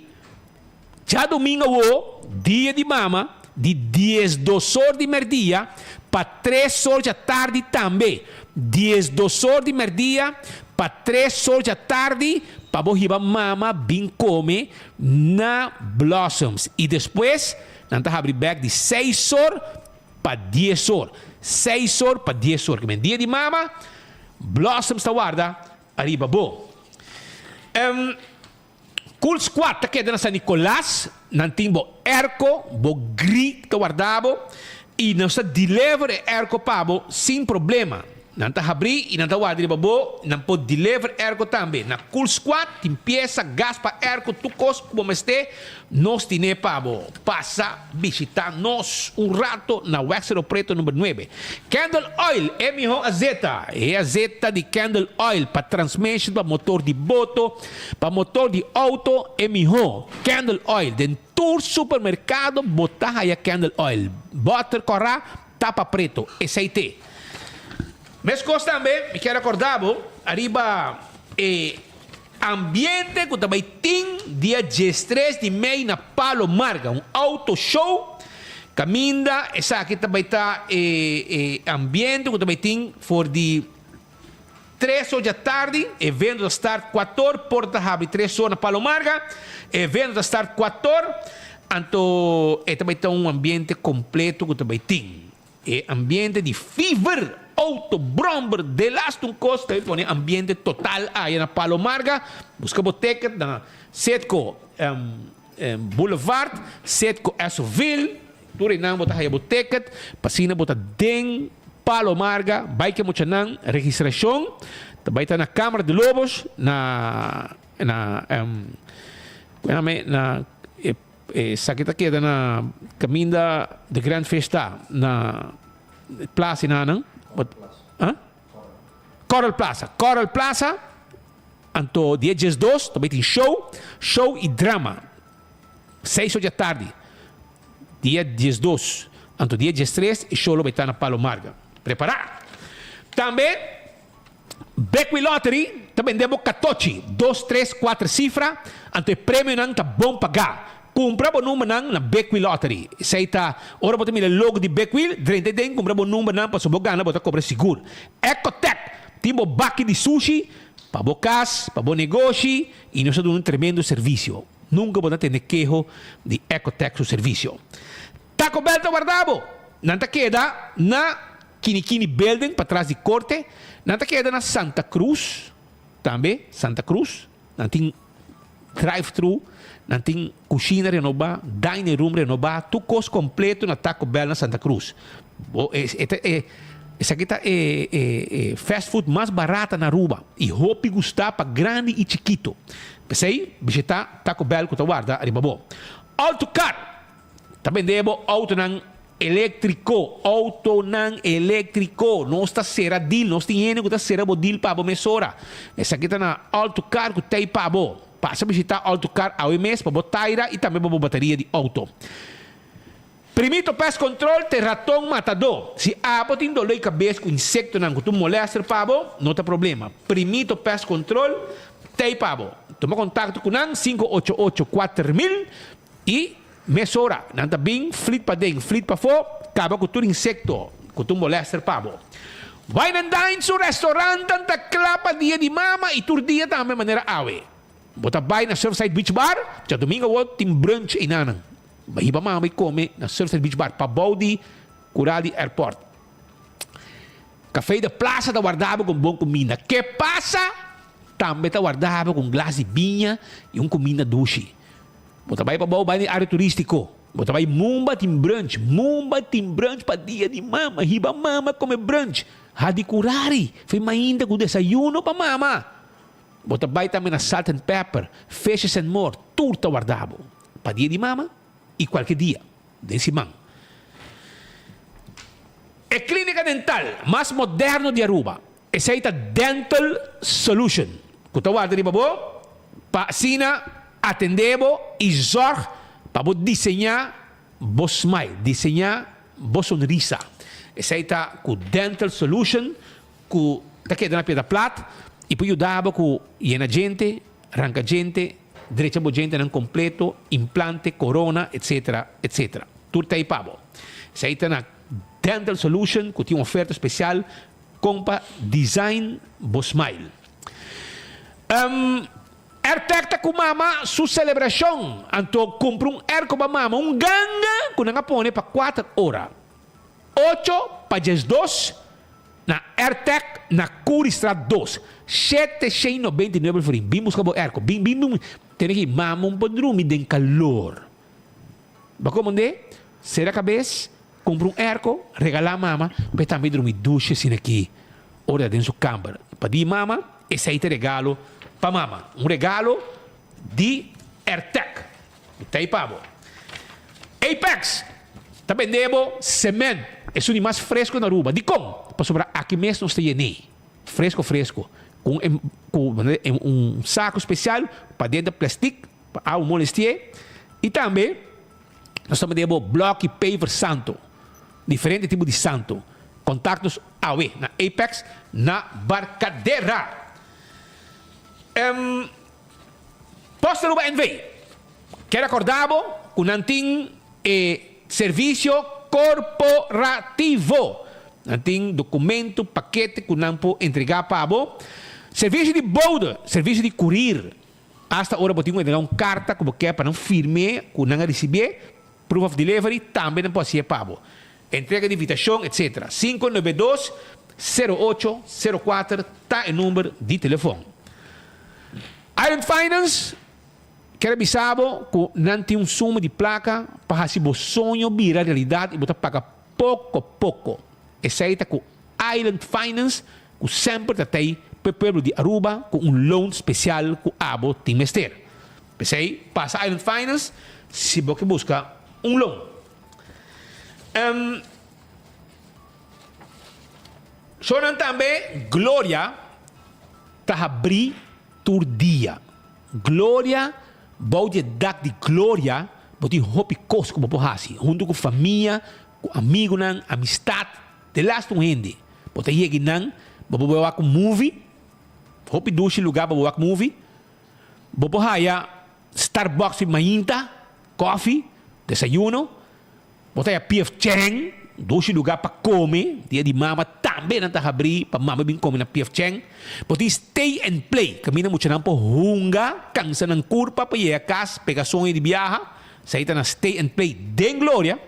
Djadumingo awo, dia di mama, di diesdos or di merdia pa tres or djatardi tambe. Diesdos or di merdia pa tres or djatardi pa bo hiba mama bin come na Blossoms. Y despues nan ta habri bek di seis or pa dies or. Seis or pa dies or. Kimen dia di mama, Blossoms ta warda ariba bo. Cool Squad ta keda na San Nicolas, nan tin bo airco, bo gri ta warda bo y nos ta deliver e airco pa bo sin problema. Nan ta habrí i nan ta warda riba bo, nan por deliver airco tambe. Na Cool Squad tin piesa, gas pa airco, tur kos ku bo mester, nos tine pa bo. Pasa bishita nos un rato na Wexero Preto number nuebe. Candle Oil, e mihó azeta. E azeta di Candle Oil pa transmission, pa motor di boto, pa motor di auto, e mihó. Candle Oil, den tur supermerkado bo ta haya Candle Oil. Bòter kòrá, tapa preto, esei te. Meskos tambe mi kier rekorda bo ariba e ambiente ku ta bai tin dia diestres di mei na Palo Marga, un auto show kaminda esaki ta bai ta e ambiente ku ta bai tin for di tres or djatardi, evento ta start kuator, porta ta habri tres or na Palo Marga, evento ta start kuator, anto e ta bai ta un ambiente kompleto ku ta bai tin. E ambiente di fever, auto, bromber, delaste un cos ta pone ambiente total aya na Palo Marga. Busca bo ticket na Citgo Boulevard, Citgo Essoville, tur einan bo ta haya bo ticket pa asina bo ta den Palo Marga. Bai ke muchanan, registracion ta bai ta na Camara de Lobos na na na e. Esaki ta keda na kaminda de Grand Fish ta na plaza nan. Coral Plaza. Coral Plaza. Anto dia 12 ta tin show, show y drama. 6 or di tardi. Dia 12. Anto dia 13 e show lo ta na Palo Marga. Prepara. Tambe Bekwee Lottery ta bende bo katochi, dos, tres, kuater sifra, anto e premionan ta bon pagá. Kumpra bo numbernan na Bekwee Lottery. Esei ta ora bo ta mira e logo di Bekwee, drenta den kumpra bo numbernan pasobra bo gana bo ta kobra sigur. Ecotec tin bo baki di sushi pa bo kas, pa bo negoshi i nos ta duna un tremendo servisio. Nunka bo ta tende keho di Ecotec su servisio. Taco Bell ta warda bo! Nan ta keda na Kinikini Building patras di Korte. Nan ta keda na Santa Cruz tambe, Santa Cruz. Nan tin drive thru, nan tin kushina renobá, dining room renobá, tur kos kompleto na Taco Bell na Santa Cruz. Bo e e ta e esaki ta e e e fast food mas barata na Aruba i hopi gustá pa grandi i chikito. P'esei bishitá Taco Bell ku ta warda riba bo. Autocar! Ta bende bo autonan eléktriko, autonan eléktriko. Nos ta sera deal, nos tin hende ku ta sera bo deal pa bo mesora. Esaki ta na Autocar ku tei pa bo. Pasa bishitá Autocar awe mes pa bo taira i tambe pa bo bateria di auto. Primito Pest Control te raton matadó. Si abo tin doló di kabes ku insektonan ku ta un molèster pa bo, no ta problema. Primito Pest Control tei pa bo. Tuma kontakto ku nan, 588 4000. I mesora nan ta bin flit paden, flit pafó, kaba ku tur insekto ku ta un molèster pa bo. Wine and Dine su restorantan ta kla pa dia di mama i tur dia tambe manera awe. Bo ta bai na Surfside Beach Bar, djadumingu awor tin brunch einanan. Bo hiba mama i kome na Surfside Beach Bar pabou di kural di airport. Café de Plaza ta warda bo ku un bon kuminda. Ke pasa? Tambe ta warda bo ku un glas di biña i un kuminda dushi. Bo ta bai pabou bai den área turístiko. Bo ta bai Mumba tin brunch. Mumba tin brunch pa dia di mama. Hiba mama kome brunch. Hadi kurari. Fei mainta ku desayuno pa mama. Bo ta bai tambe na Salt and Pepper, Fishes and More. Tur ta warda bo pa dia di mama i kualke dia den siman. E klínika dental mas moderno di Aruba. Esei ta Dental Solution ku ta warda riba bo pa asina atendé bo i zòrg pa bo diseñá bo smile, diseñá bo sonrisa. Esei ta ku Dental Solution ku ta keda na Piedra Plat i por yuda bo ku yena djente, ranka djente, drecha bo djentenan kompleto, implante, korona, etsetera, etsetera. Tur ta ei pa bo. Esei ta na Dental Solution ku tin un oferta spesial Kon pa design bo smile. Um Airtag ta ku mama su selebrashon, anto kumpra un airco pa mama, un ganga ku nan a pone pa kuater ora, ocho pa diesdos na Airtag na Curiestraat dos, shete shen nobenta i nuebe florin. Bin buska bo airco, bin bin bin, tene ki mama un por drumi den kalor. Bo a komand'é, sera kabes, kumpra un airco, regalá mama, pa e tambe drumi dushi asina aki. ora den su kamber. Pa di mama, esei ta regalo pa mama. Un regalo di Airtec. Ta pa bo. Apex ta bende bo cement. Esun di mas fresco na Aruba. Dicon? Pasobra aki mes nos ta yen'é. Fresco fresco. Cu un saco special pa den ta plastic pa awa molesti'é. Y tambe nos ta bende bo bloki paver santo. Diferente tipo di santo. Contact nos awe na Apex na Barcadera. Post Aruba NV. Kier acorda bo cu nan tin e servicio corporativo. Nan tin documento, pakete cu nan por entrega pa bo. Servicio di bode, servicio di courier. Hasta ora bo tin cu entrega un carta cu bo kier pa nan firme cu nan a ricibié, proof of delivery, tambe nan por hacié pa bo. Entrega di invitacion, etc. 592 08 04 ta e number di telefon. Island Finance kier a bisa bo cu nan tin un suma di placa pa haci bo soño bira realidad y bo ta paga poco poco. Esey ta cu Island Finance cu semper ta tey p'e pueblo di Aruba cu un loan special cu abo tin mester. P'esey pasa Island Finance si bo ke busca un loan. Shonan tambe Gloria ta habrí tur dia. Gloria, bou di e dak di Gloria bo tin hopi kos ku bo por hasi huntu ku famia, ku amigunan, amistat, delaste un hende. Bo ta yega einan, bo por bai wak un movie, hopi dushi lugá pa bo wak movie. Bo por haya Starbucks di mainta, kofi, desayuno. Bo ta haya PF Chang, dushi lugá pa kome, dia di mama tambe nan ta habrí pa mama bin kome na PF Chang. Bo tin Stay and Play, kaminda muchanan por hunga, kansa nan kurpa pa yega kas, pega soño di biaha, esei ta na Stay and Play den Gloria.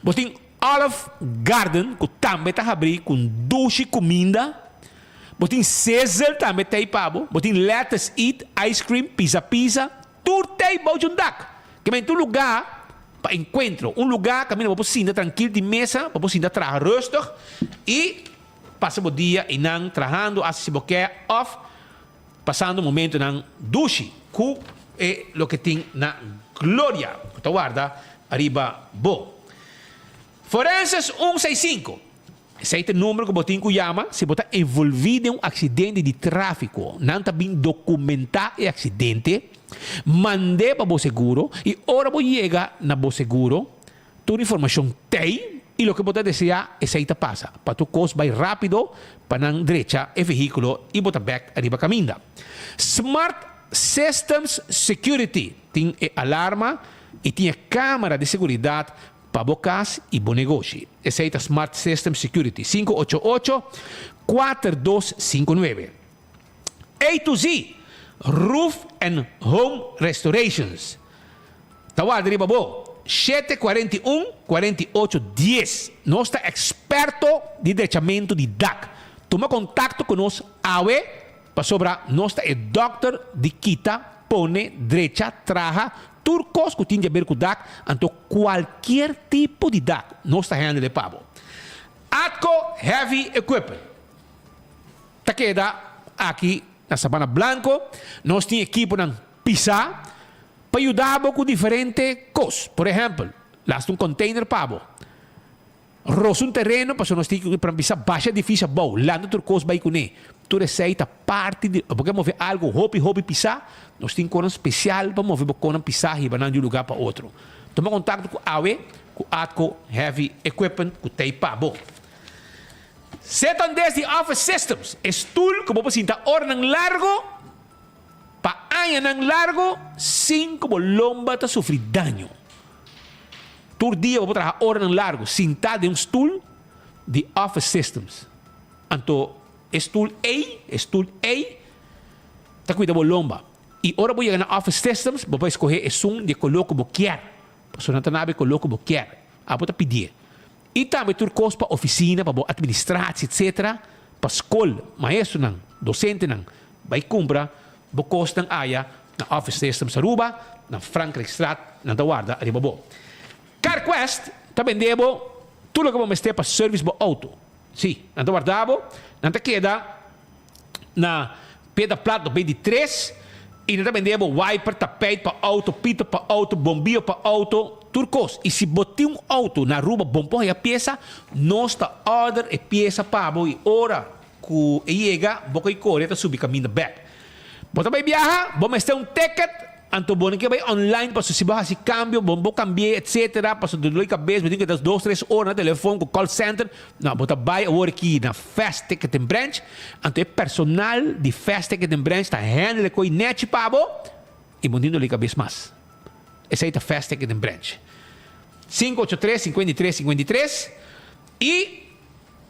Bo tin Olive Garden ku tambe ta habrí ku dushi kuminda. Bo tin Sizzle tambe t'ei pa bo. Bo tin Lettuce Eat, Ice Cream, Pizza Pizza. Tur t'ei bou dje un dak. Kimen tur lugá pa enkuentro. Un lugá kaminda bo por sinta trankil di mesa, bo por sinta traha rustig i pasa bo dia einan trahando hasi si bo ke òf pasando momentonan dushi ku e loke tin na Gloria ku ta warda ariba bo. Forenses un seis sinku. Esei ta e number ku bo tin ku yama si bo ta envolví den un aksidente di tráfiko. Nan ta bin dokumentá e aksidente, mand'é pa bo seguro i ora bo yega na bo seguro, tur informashon t'ei i loke bo ta deseá esei ta pasa. Pa tur kos bai rápido pa nan drecha e vehíkulo i bo ta bèk riba kaminda. Smart Systems Security tin e alarma i tin e kámara di seguridat Pa bo kas i bo negoshi. Esei ta Smart System Security, 588 4259. A to Z, Roof and Home Restorations. Ta warda riba bo, 741 48 dies. Nos ta eksperto di drechamentu di dak. Tuma kontakto ku nos awe pasobra nos ta e dòkter di kita, pone, drecha, traha, Tur kos ku tin di aber ku dak, anto kualkier tipo di dak, nos ta handle pa bo. Atco Heavy Equipment ta keda aki na Sabana Blanco. Nos tin ekiponan pisá pa yuda bo ku diferente kos. Por ehèmpel, lasta un container pa bo. Rosa un tereno pasobra nos tin ku pra bisa basha edifisio abou, lanta tur kos bai kuné. Tur esei ta parti di, bo ke move algu hopi hopi pisá, nos tin konan spesial pa move bo konan pisá hiba nan di un lugá pa otro. Tuma kontakto ku awe ku Atco Heavy Equipment ku t'ei pa bo. Setandes di Office Systems, e stul ku bo por sinta oranan largo pa añanan largo sin ku bo lomba ta sufri daño. Tur dia bo por traha oranan largu sintá den un stul di Office Systems. Anto e stul ei, e stul ei ta kuida bo lomba. I ora bo yega na Office Systems bo por eskohé esun di e koló ku bo kier. Pasobra nan ta naba e koló ku bo kier. Abo ta pidié. I tambe tur kos pa ofisina, pa bo atministratie etcetera, pa skol, maestronan, dosentenan, bai kumpra bo kosnan aya na Office Systems Aruba, na Frankrijkstraat, nan ta warda riba bo. CarQuest ta bende bo tur loke bo mester pa service bo auto. Sí, nan ta warda bo. Nan ta keda na Peda Plat no 23 y nan ta bende bo wiper, tapijt pa auto, pito pa auto, bombio pa auto, tur cos. Y si bo tin un auto na Aruba bon por haya pieza, nos ta order e pieza pa bo y ora cu e yega bo ka y core ta subi caminda bek. Bo ta bay biaha, bo mester un ticket, anto bo no ke bay online pasobra si bo haci cambio bo bo cambi'e etc. Pasobra dolor di cabes bo tin keda dos tres ora na telefon cu call center. No, bo ta bay awor aki na Fast Ticketing Branch, anto e personal di Fast Ticketing Branch ta handle e koe nechi pa bo y bo no tin dolor di cabes mas. Esey ta Fast Ticketing Branch. 583 53 53 y.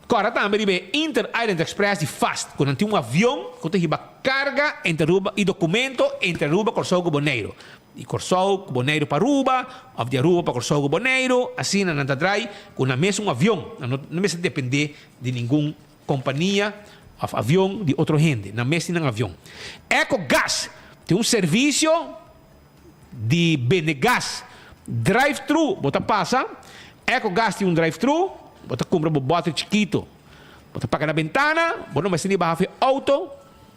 Kòrda tambe riba e Inter Island Express di fast ku nan tin un avion ku ta hiba karga entre Aruba i dokumento entre Aruba, Kòrsou ku Boneiru. Di Kòrsou ku Boneiru pa Aruba òf di Aruba pa Kòrsou ku Boneiru, asina nan ta drai ku nan mes un avion. Nan no mester dependé di ningun kompania òf avion di otro hende. Nan mes tin nan avion. Ecogas tin un servisio. Di bende gas drive thru bo ta pasa Eco gas tin un drive thru bo ta cumpra bo boter chikito bo ta paga na bentana bo no mester ni baha for e auto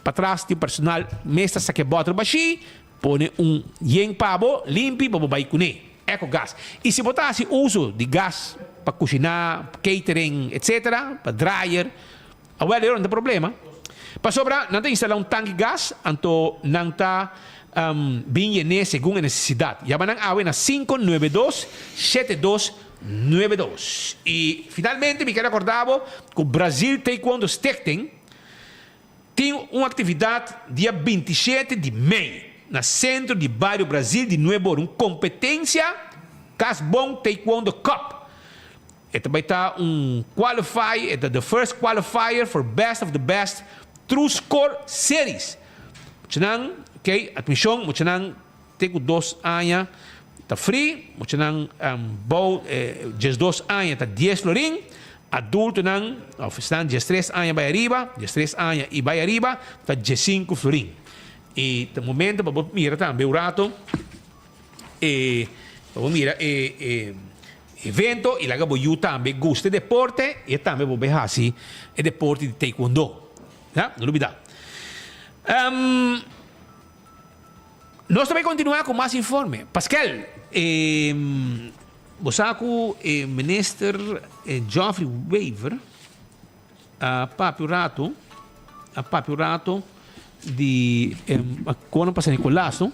patras tin personal mes ta saca e boter bashi pone un yen pa bo limpi pa bo bay cune Eco gas y si bo ta haci uso di gas pa cushina catering etc pa dryer Awel ero no ta problema, pasobra nan ta instala un tanki gas, anto nan ta bin yen'é segun e nesesidat. Yama nan awe na 592 7292. I finalmente mi ker akorda bo ku Brazil Taekwondo Stichting tin un aktividat dia 27 di mei na Sentro di Bario Brazil di Nuevo Oro, un kompetensia Kas Bon Taekwondo Cup. E ta bai ta un qualify, e ta the first qualifier for best of the best True Score Series. Muchanan, ok, admision, muchanan te cu dos aña ta free, muchanan bou diesdos aña ta dies florin, adultonan of esnan diestres aña bai ariba, diestres aña y bai ariba ta diescinco florin. Y ta momento pa bo mira tambe un rato. E pa bo mira e e evento y laga bo yu tambe gusta e deporte y e tambe bo bay haci e deporte di taekwondo. Ya, no lubida. Um, nos ta bay continua cu mas informe. Pascal, e, bo sa cu e minister Geoffrey Wever A papia un rato, a papia un rato di con a pasa Nicolas, no?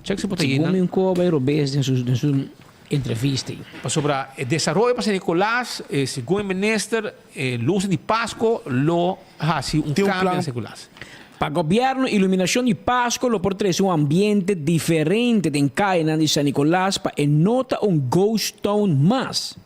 Check si por ta Segun mi un coba e robes den su den su entrevista ei. Pasobra e desaroyo pa San Nicolas, segun e minister, e luz di Pasco lo haci un Tin un cambio plan. na San Nicolas. Pa gobierno, iluminacion di Pasco lo por trece un ambiente diferente den cayenan di San Nicolas pa e no ta un ghost town mas.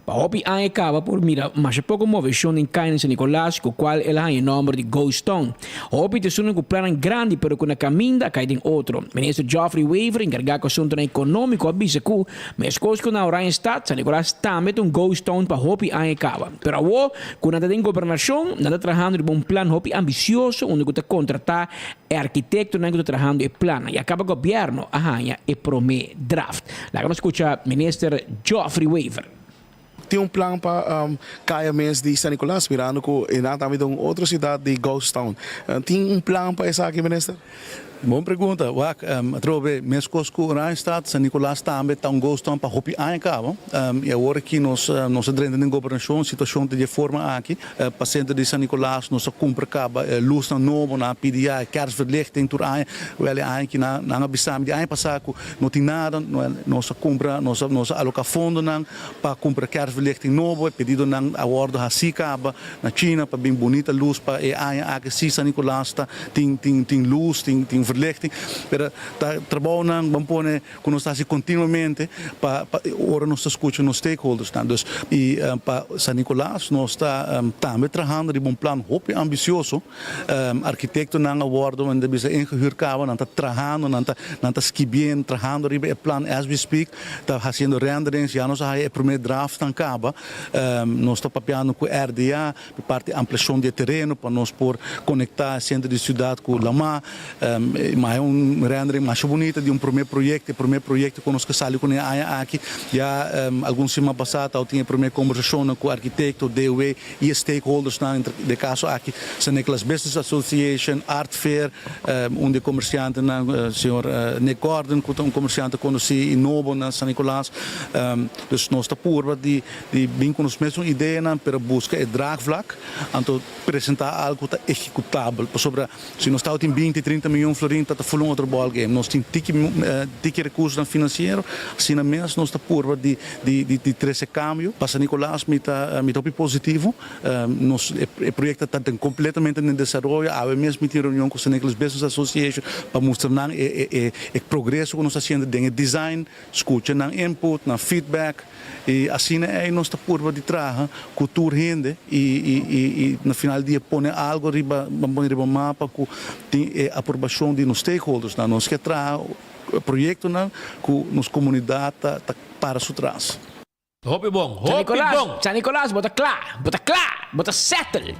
Pa hopi aña kaba por mira masha poko moveshon den kaya na San Nicolas ku kual el a haña e nòmber di Ghost Town. Hopi ta esunnan ku plannan grandi pero ku na kaminda a kai den otro. Minister Geoffrey Wever enkargá ku asuntunan ekonómiko a bisa ku, meskos ku na Oranjestad, San Nicolas tambe ta un ghost town pa hopi aña kaba. Pero awo ku nan ta den gobernashon, nan ta trahando riba un plan hopi ambisioso unda ku ta kontratá E arkitektonan ku ta trahando e plannan ya kaba gobièrnu a haña e promé draft. Laga nos skucha Minister Geoffrey Wever. Tin un plan pa kaya mes di San Nicolas mirando ku e nan tambe ta un otro siudat di ghost town. Tin un plan pa esaki Minister? Bon pregunta. Wak, atrobe meskos ku Oranjestad, San Nicolas tambe ta un ghost town pa hopi aña kaba. I awor aki nos nos a drenta den gobernashon, situashon ta di e forma aki. Pa sentro di San Nicolas nos a cumpra caba e lusnan nobo, nan a pidi ya e kerstverlichting tur aña, wel e aña aki nan nan a bisa mi di aña pasa cu no tin nada, nos a cumpra nos a nos a aloca fondonan pa cumpra kerstverlichting nobo, e pedidonan a wordo haci caba na China pa bin bunita luz pa e aña aki si San Nicolas ta tin tin tin luz tin tin verlichting, pero ta trabounan ban pone. ku nos ta hasi kontinuamente pa pa ora nos ta skucha nos stakeholdersnan. Dus i pa San Nicolas nos ta tambe trahando riba un plan hopi ambisioso. Arkitektonan a wòrdu men ta bisa ingehuurd kaba, nan ta trahando, nan ta nan ta skibiendo, trahando riba e plan as we speak, ta hasiendo renderings, ya nos a haya e promé draftnan kaba. Nos ta papiando ku RDA pa parti ampliashon di e tereno pa nos por konektá e sentro di siudat ku lamá. Ma e un rendering masha bunita di un prome proyecto, e prome proyecto cu nos ke sali cune aña aki. Ya algun siman pasa tabatin e prome conversacionnan cu arquitecto, DOW y e stakeholdersnan, entre de caso aki San Nicolas Business Association, Art Fair, un di e comerciantenan señor Nick Gordon cu ta un comerciante conoci y nobo na San Nicolas. Dus nos ta purba di bin cu nos mesun ideanan pero busca e draagvlak anto presenta algo cu ta ehecutabel pasobra si nos tabatin binti, trinta miyon florin ta ta full un otro ballgame. Nos tin tiki tiki recursonan financiero asina mes nos ta purba di di trece cambio. Pa San Nicolas mi ta mi ta hopi positivo. Nos e proyecto ta den completamente den desaroyo. Awe mes mi tin reunion cu San Nicolas Business Association pa mustra nan e e e progreso cu nos ta haciendo den e design. Scucha nan input, nan feedback y asina ey nos ta purba di traha cu tur hende y y na final di dia pone algo riba pone riba mapa cu tin e aprobacion di nos stakeholders nan. Nos ke traha proyectonan cu nos comunidad ta ta para su tras. Hopi bon, San hopi Nicolas, bon. San Nicolas, bo ta kla, bo ta kla, bo ta settle.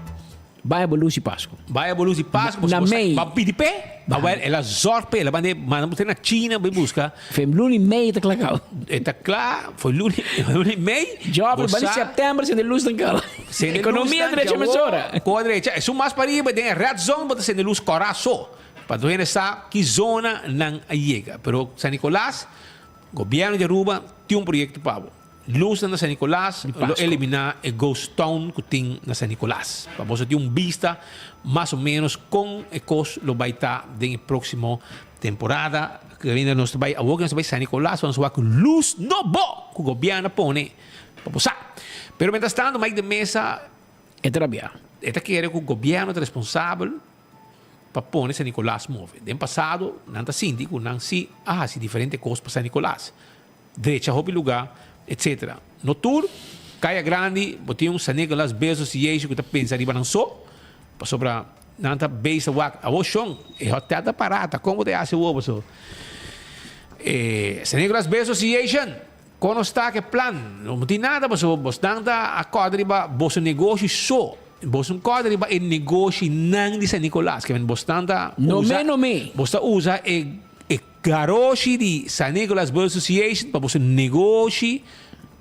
Bai bo lus i Pasku. Bai bo lus i Pasku, Na bo sa, mei. bo a pidi p'e, ba wèl, el a zòrg p'e, el a manda manda bo te na China bai buska. Fe luna i mei ta kla kaba. E ta kla, foi luna, luna i mei. Job, Bo bani sa, sèptèmber sende lus ta kaba. sende lus Ekonomia ta drecha djawo, mesora. Koa drecha, esun mas pariba den e red zone bo ta sende lus kòrá so, pa tur hende sa ki zona nan a yega. Pero San Nicolas. Gobierno di Aruba tin un proyecto pa bo. Luznan na San Nicolas lo elimina e ghost town cu tin na San Nicolas. Pa boso tin un bista mas o menos con e cos lo bay ta den e proximo temporada. Caminda nos ta bay awor nos ta bay San Nicolas pa nos wak luz nobo cu gobierno a pone pa bo sa. Pero mientras tanto Mike de Meza E ta rabia. E ta kere cu gobierno ta responsabel. pa pone San Nicolas move. Den pasado nan ta sinti ku nan si a hasi diferente kos pa San Nicolas, drecha hopi lugá, etc. No tur kaya grandi bo tin un San Nicolas Association ku ta pensa riba nan so, pasobra nan ta base wak awor shon e hotel ta pará ta kon bo ta hasi awor paso e San Nicolas Association kon nos ta ku e plan no tin nada pasobra bosnan ta a kòrda riba boso negoshi so. Bos un kòrda riba e negoshinan di San Nicolas, ke men bosnan ta No usa, me, no me. bos ta usa e e garoshi di San Nicolas Bird Association pa boso negoshi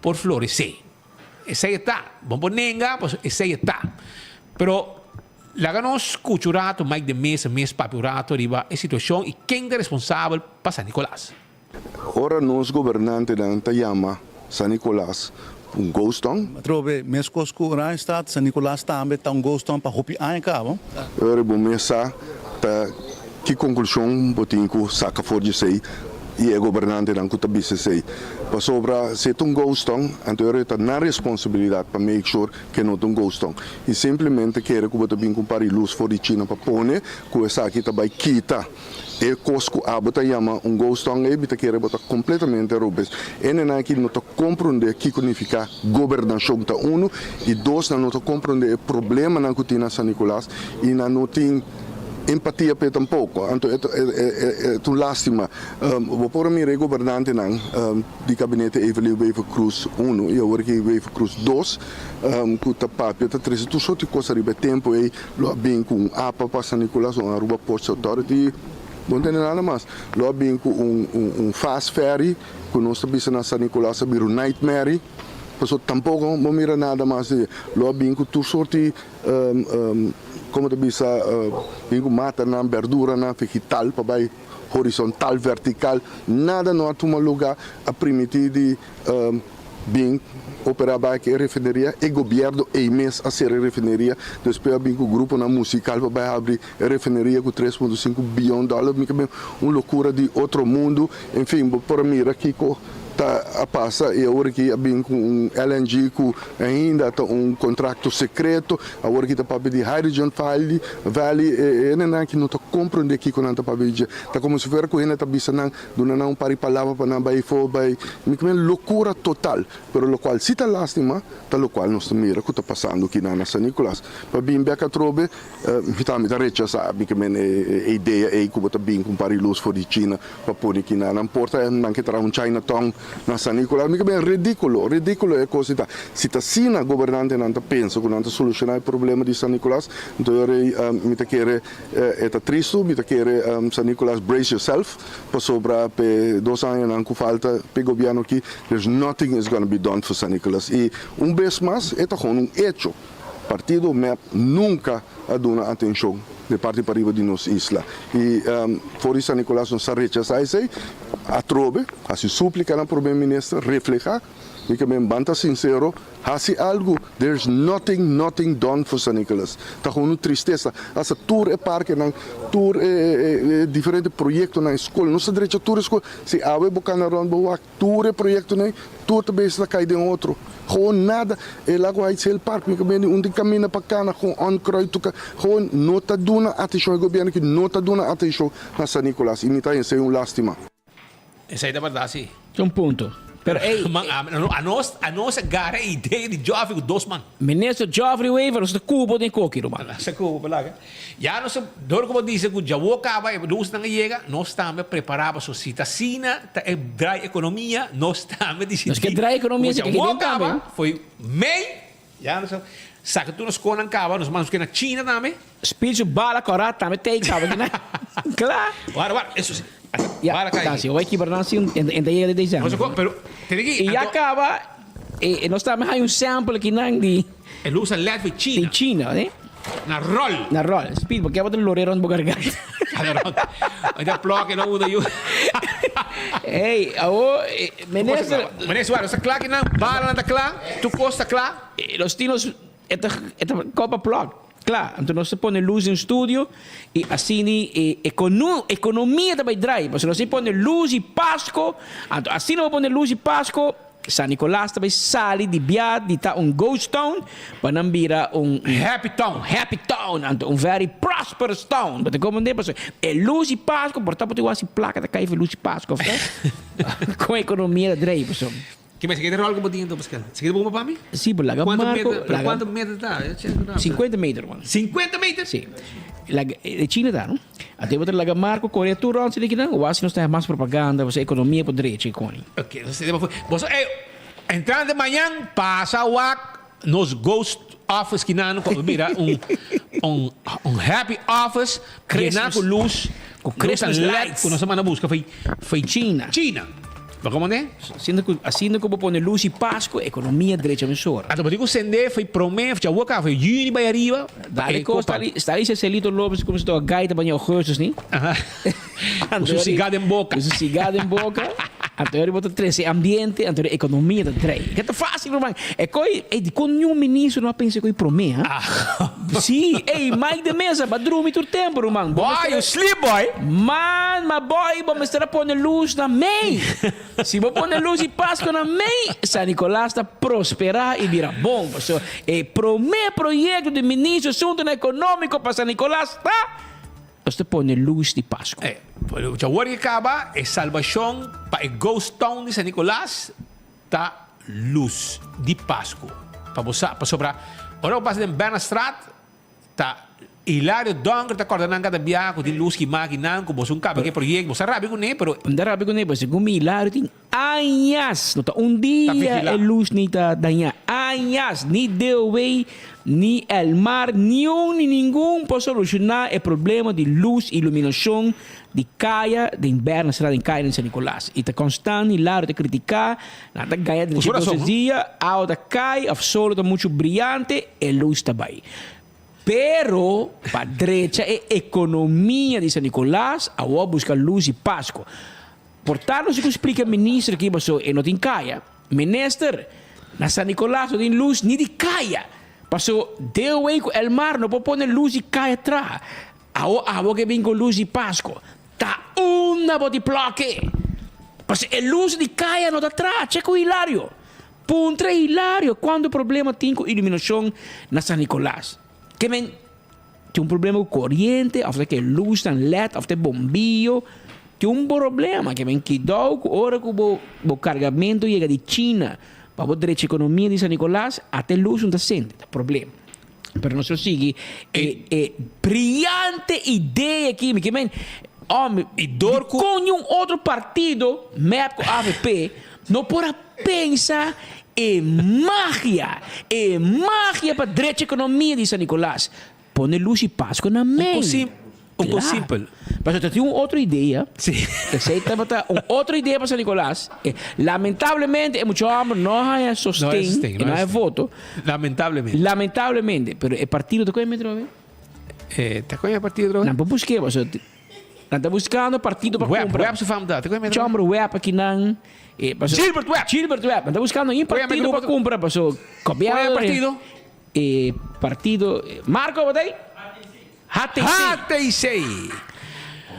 por floresé. Esei e ta. Bo por nenga, pasobra esei e ta. Pero laga nos skucha un rato Mike de Meza mes papia un rato riba e situashon i ken ta responsabel pa San Nicolas. Ora nos gobernantenan ta yama San Nicolas un ghost town. Atrobe, meskos ku Oranjestad, San Nicolas tambe ta un ghost town pa hopi aña kaba. Ora bo mes sa ta ki konklushon bo tin ku saka for di esei i e gobernantenan ku ta bisa esei. Pasobra si e ta un ghost town, anto ora e ta nan responsabilidat pa make sure ku e no ta un ghost town. I simplemente kere ku bo ta bin ku un par di lus for di China pa pone ku esaki ta bai kita. E kos ku abo ta yama un ghost town ei, mi ta kere bo ta kompletamente robes. E nenan aki no ta komprondé kiko nifiká gobernashon ta unu, i dos nan no ta komprondé e problemanan ku tin na San Nicolas i nan no tin empatia p'e tampoko. Anto e e ta un lástima. Bo por a mira e gobernantenan di kabinete Evelyn Wever-Croes unu i awor aki Wever-Croes dos ku ta papia ta trese tur sorti kos ariba e tempu ei. Lo a bin ku un apa pa San Nicolas, un Aruba Ports Authority, bo no tende nada mas. Lo a bin ku un un fast ferry ku nos ta bisa na San Nicolas a bira un nightmare, pasobra tampoko bo mira nada mas di. Lo a bin ku tur sorti komo ta bisa bin ku matanan, berduranan, vegetal pa bai horizontal, vertical, nada no a tuma luga, a primiti di. Bin opera bai ku e refineria, e gobierno ei mes a sera e refineria, despues a bin ku gruponan musical pa bai habri e refineria ku tres punto sinku biyon dòler, mi ke bin un lokura di otro mundu, enfin bo por a mira kiko ta a pasa i awor aki a bin ku un LNG ku ainda ta un kontrakto sekreto, awor aki ta papia di Hydrogen Valley, Valley, e hendenan aki no ta komprende kiko nan ta papia di dje, ta komo si fuera ku hende ta bisa nan Duna nan un par di palabra pa nan bai for bai. Mi ta mira locura total. Pero locual si ta lastima ta locual nos ta mira cu ta pasando kinan na San Nicolas. Pa bin bek atrobe mi ta mi ta rechasa mi ta mira e idea ey cu bo ta bin cu un par di luz for di China pa pone kinan. Nan por ta nan ke traha un Chinatown. na San Nicolas. Mi ke ben ridíkulo, ridíkulo e kos ta. Si ta asina gobernantenan ta pensa ku nan ta solushoná e problema di San Nicolas, anto e rei mi ta kere e ta tristu, mi ta kere San Nicolas brace yourself pasobra p'e dos añanan ku falta p'e gobièrnu aki there's nothing is gonna be done for San Nicolas. I un bes mas e ta gewoon un echo. Partido mep nunca a duna atencion de parti pariba di nos isla y for di San Nicolas nos a rechasa esey atrobe, haci suplica na Prome Minister refleha mi ke men ban ta sincero haci algo there's nothing nothing done for San Nicolas ta gewoon un tristesa hasta tur e parkenan tur e diferente proyectonan e scol nos ta drecha tur e scol si awe bo cana rond bo wak Tur e proyectonan tur ta bezig ta cay den otro. Gewoon nada. E Lago Heights heel park mi caminda un tin caminda pa cana gewoon onkruid toca. Gewoon no ta duna atencion e gobierno aki no ta duna atencion na San Nicolas y mi ta hesey un lastima. Esey ta berdad si. Ta un punto. Pero ey. Man, anos, anos a gara e idea di Geoffrey cu dos man. Minister Geoffrey Wever, nos ta cubo den koki, ruman. Nos ta cubo, palaga. Ya nos a, dor cu bo dice cu djawo caba e luznan a yega, nos tambe a prepara pasobra si ta asina ta e draai economia, nos tambe dicidi Nos ke draai economia cu si ke djawo den tambe. caba foi mei, ya nos a saca tur nos conan caba, nos manda nos ke na China tambe. Spiritu bala cora tambe tey caba kinan. Cla. Wara, wara, eso si. Ya, Bala cay. ta si, oi kibra nan si en ta yega di december. Nos a co, pero tene ki, Y ya anto. caba, e nos tambe hay un sample kinan di. E luz a led di China. Di China, ne? Na rol. Na rol. Speed, porque abo ta lore rond bo garganta. Cada rond. Ai ta plok e no uda yu. Hey, awo, minister. Minister, wak, nos ta kla kinan, balanan ta kla, tur kos ta kla. Nos tin nos, e ta, e ta kopa plok, kla. Anto nos ta pone luz den studio y asina e economia ta bay draai. Pasobra nos tin pone luz di Pasco, anto asina bo pone luz di Pasco, San Nicolas ta bay sali di bia di ta un ghost town pa nan bira un Happy town. happy town, anto un very prosperous town. Bo ta comprende? Pasobra e luz di Pasco por ta bo ta wak si placa ta cay for luz di Pasco of ta? Con economia ta drei pasobra. Ke mester keda rol ku bo tin anto Pascal? Se keda bon pa mi? Si, bo laga Cuanto Marco, meter, pero laga cuanto meter ta? Yo check it out. 50 meter man. 50 meter? Si. Laga e China ta no? Ate bo ta laga Marco core tur rond si kinan, o asi nos ta mas propaganda, bo economia por drecha e koni. Ok, nos ta bo ey entrante mañan pasa wak nos ghost office kinan ku mira un un un happy office llena ku luz, Ku Christmas lights. Ku nos a manda buska fei fei China. China. Bo komo ne? Asina ku asina ku bo pone luz i Pasku, ekonomia drecha mesora. Anto bo tin ku sende fei prome djawoe ka fei juni bai ariba. Dale kos sta li sta li Cecelito Lopez ku kuminsa toka gaita pa ña Augustus ni. Ku su siga den boka. Ku su siga den boka. Anto eri bo ta trese ambiente, anto eri ekonomia ta drei. Ke ta fasil ruman. E koi ey dikon niun ministro no a pensa e koi prome ha. Si, ey Mike de Meza ba drumi tur tempo ruman. Bo Boy, you sleep boy. Man, ma boy bo mester a pone luz na mei. Si bo pone luz di Pasco na mei, San Nicolas ta prospera y bira bon. Pasobra e prome proyecto di Ministro Asuntonan Economico pa San Nicolas ta. Nos ta pone luz di Pascu. E, djawor ke kaba, e salbashon pa e ghost town di San Nicolas ta luz di Pascu. Pa bo sa, pasobra ora bo pasa den Bernastraat, ta Hilario Donker ta kòrda nan kada biaha ku tin luz kimá akinan, ku boso un kaba ku e proyekto. Bo sa rabia kuné, pero. Bo ta rabia kuné, pero segun mi Hilario tin Añas! No ta un dia e lus ni ta dañá. Añas! Ni DOW, ni Elmar, niun ni ningun por solushoná e problema di lus i iluminashon di kaya den Bernstraat, den kaya den San Nicolas. I ta konstant Hilario ta kritiká, nan ta gaña den dos dia, awa ta kai òf solo ta muchu briante, e lus ta bai. Pero pa drecha e ekonomia di San Nicolas, awor buska lus di Pasco. Por ta nos ku splika minister aki paso e no tin kaya. Minister, na San Nicolas no tin lus ni di kaya. Paso DOW ku Elmar no por pone lus di kaya traha. Awo abo ke bin ku lus di Pasco. Ta unda bo tin ploke? Paso e lus di kaya no ta traha. Che ku Hilario. Puntra Hilario cuanto problema tin ku iluminacion na San Nicolas. Ke men Tin un problema ku koriente òf ta ke lusnan led òf ta e bombiyo. Tin un problema ke men kidou ku ora ku bo bo kargamentu yega di China pa bo drecha ekonomia di San Nicolas ata e lus no ta sende. Ta problema. Pero nos lo sigui e e briyante idea aki mi ke men. Hombre, I dor ku. Kon niun otro partido, mep ku avp, no por a pensa e magia, e magia pa drecha ekonomia di San Nicolas. Pone lus i Pasco na mei. Un kos sim, un kos simpel. Pasobra ta tin un otro idea. Sí. Esei tabata un otro idea pa San Nicolas. Lamentablemente e mucha homber no a haña sosten, e no a haña voto. Lamentablemente. Lamentablemente. Pero e partido ta koe metro awe? E ta koe e partido awe? Nan por busk'é pasobra nan ta buskando partido pa Web, kumpra. Web su fam ta. Ta koe metro Mucha homber web akinan. Gilbert Webb. Gilbert Webb. Nan ta buskando un partido pa kumpra pasobra Koe e partido? E partido Marco bo ta ei? HTC. HTC.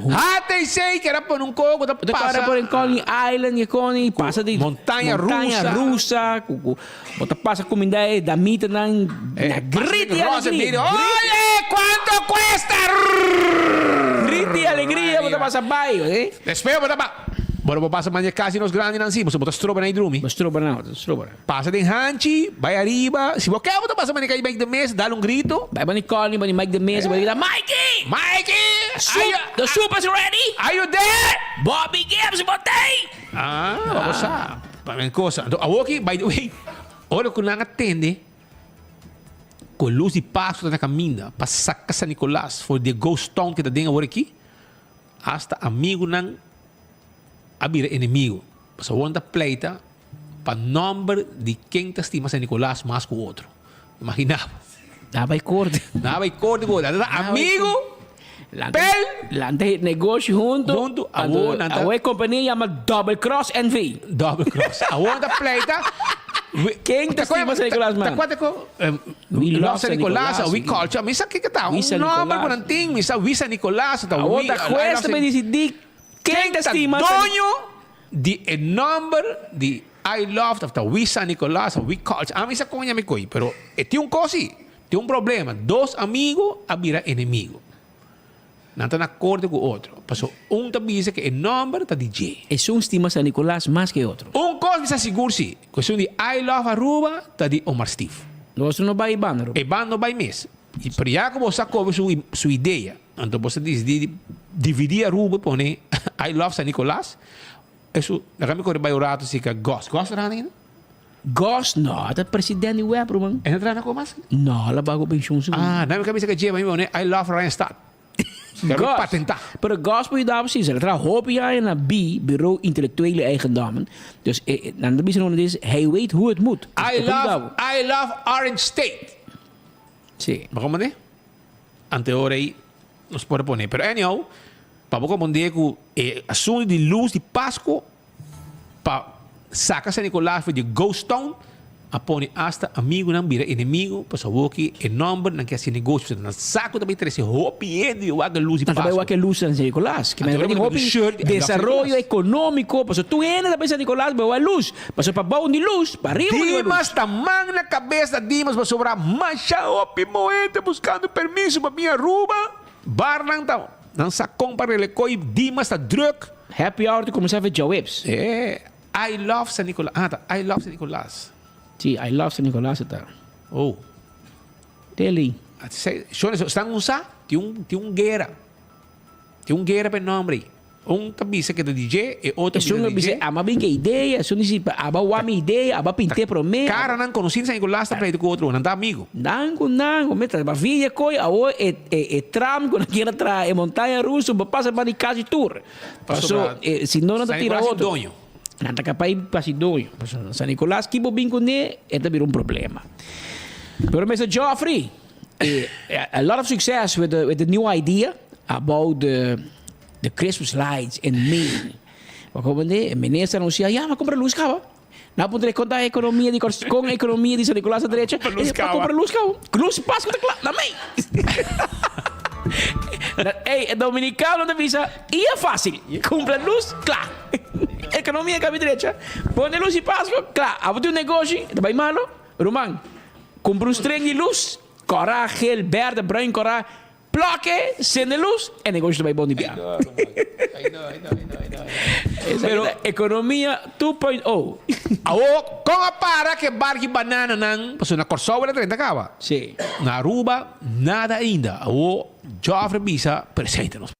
HTC kera pone un koko ta Bo ta pasa. kore por en Coney Island y Coney pasa di Montaña Montaña Rusa. Rusa ku ku bo ta pasa kuminda e damitanan na grita y alegria. Oye cuanto cuesta? Grita y alegria bo ta pasa bai. Despues bo ta ba Bo no por pasa manja casi nos grandinan si bo ta stroba nan y drumi. Bo stroba nan, bo ta stroba nan. Pasa den hanchi, bai ariba. Si bo ke bo ta pasa manera kai Mike de Meza, dal un grito. Bai bani Connie, bani Mike de Meza, bo grita, Mikey! Mikey! Soup, the soup is ready! Are you there? Bobby Gibbs, bo t'ey! Ah, bo sa. Pa men cosa. Anto awoki, by the way, ora ku nan a tende ku lus di paso ta na kaminda pa saka San Nicolas for di e ghost town ke ta den awor aki, hasta amigunan a bira enemigo. Pasobra awor nan ta pleita Pa nomber di ken ta stima San Nicolas mas ku otro. Imagina bo. Nan bai korte. Nan bai korte ku otro. Nan ta amigo, pel. Nan ta negoshi hunto. Hunto. Awor nan ta. Awor e kompania yama Double Cross NV. Double Cross. Awor nan ta pleita. Ken ta stima San Nicolas mas? Ta kua ta ku? We love San Nicolas. We culture. Mi sa kiko ta. Un nomber ku nan tin. Mi sa we San Nicolas. Awor ta hues ta bai disidí ken ta stima San. Doño Di e nomber di I love of ta We San Nicolas of We Culture. Ami sa con yami coy, pero e tin un cos si, tin un problema. Dos amigo a bira enemigo. Nan ta na corte cu otro. Paso un ta bisa cu e nomber ta di dje. Esun stima San Nicolas mas que otro. Un cos mi sa sigur si, cu esun di I love Aruba ta di Omar Steve. Nos no bay e banda, Ruben. E banda no bay mes. Pero ya cu bo sa cobe su idea. Anto bo sa disidí di dividí Aruba y pone I love San Nicolas. Eso, laga mi kore bai un rato si ka Gos. Gos ta traha ainda? Gos no, ta president di web, ruman. E no ta traha ko mas? No, la bago pensioen sigur. Ah, nan mi ka bisa ka djeba mi pone I love Oranjestad. Kero Gos. patentá. Pero Gos por yuda bo si, el a traha hopi aña na B, Bureau Intellectuele Eigendommen. Dus nan ta bisa nan des, hij weet hoe het moet. Dus I e por yuda love, bo. I love Orange State. Si. Bo komprendé? Ante ora ei nos por a pone. Pero anyhow, pa bo komprendé ku e asuntu di lus di Pasku pa saka San Nicolas for di ghost town a pone asta amigunan bira enemigu pasobra awoki e nòmbernan ke hasi negoshi pasobra nan sa ku ta bai trese hopi hende di wak e lus di Nan ta bai Pasku. wak e lus na San Nicolas. Ke Anto men ora tin bo ta hopi shirt di I love San desaroyo Nicolas. ekonómiko pasobra tur hende ta bai San Nicolas bai wak lus. Pasobra pa bou di lus, pa riba di lus. Dimas ta man na kabes ta Dimas pasobra masha hopi moe ta buskando permiso pa bin Aruba. Barnan ta nan sa kon pa relekoi Dimas ta druk. Happy hour ta kuminsá fe djaweps. E I love San Nicolas ah ta I love San Nicolas. Si I love San Nicolas e ta. Oh. Teli. Shon esnan un sa tin un tin un guera. Tin un guera pa e nomber ei. Un ta bisa ke ta di dje, e otro ta Esun bisa di bisa dje. ama bin ke idea, esun disi aba wak mi idea, aba pint'é promé. Karanan konosí na San Nicolas ta pleita ku otro, nan ta amigo. Nan ku nan, ku mester ta via koi, awor e e tram ku nan kier a traha e montaña ruso bo pasa pa di kasi tur. Paso si no nan ta San tira Nicolas tin otro. doño. Nan ta kapá i kasi doño. Paso San Nicolas ki bo bin kuné e ta bira un problema. Pero Mister Geoffrey, a lot of success with the with the new idea about the The Christmas lights in May. Bo comprende? E minister anuncia, ya, m'a compra luz caba. Nan a puntra e con ta economia di Cors, con economia di San Nicolas a drecha. Compra luz E caba. compra luz caba. Luz Pascu ta cla, na May. Ey, e dominicano ta bisa, y e facil. Cumpra luz, cla. Economia caba drecha. Pone luz di Pascu, cla. Abo tin un negoshi, ta bay malo? Ruman, cumpra un string di luz, cora, geel, berde, bruin, cora. Plake, sende lus, e negoshi ta bai bon di bia. Pero ekonomia 2.0. Awor, kon a para ku e barki banananan? Pasobra na Kòrsou el a drenta kaba. Sí. Na Aruba, nada ainda. Awor, Joffrey bisa, presente nos.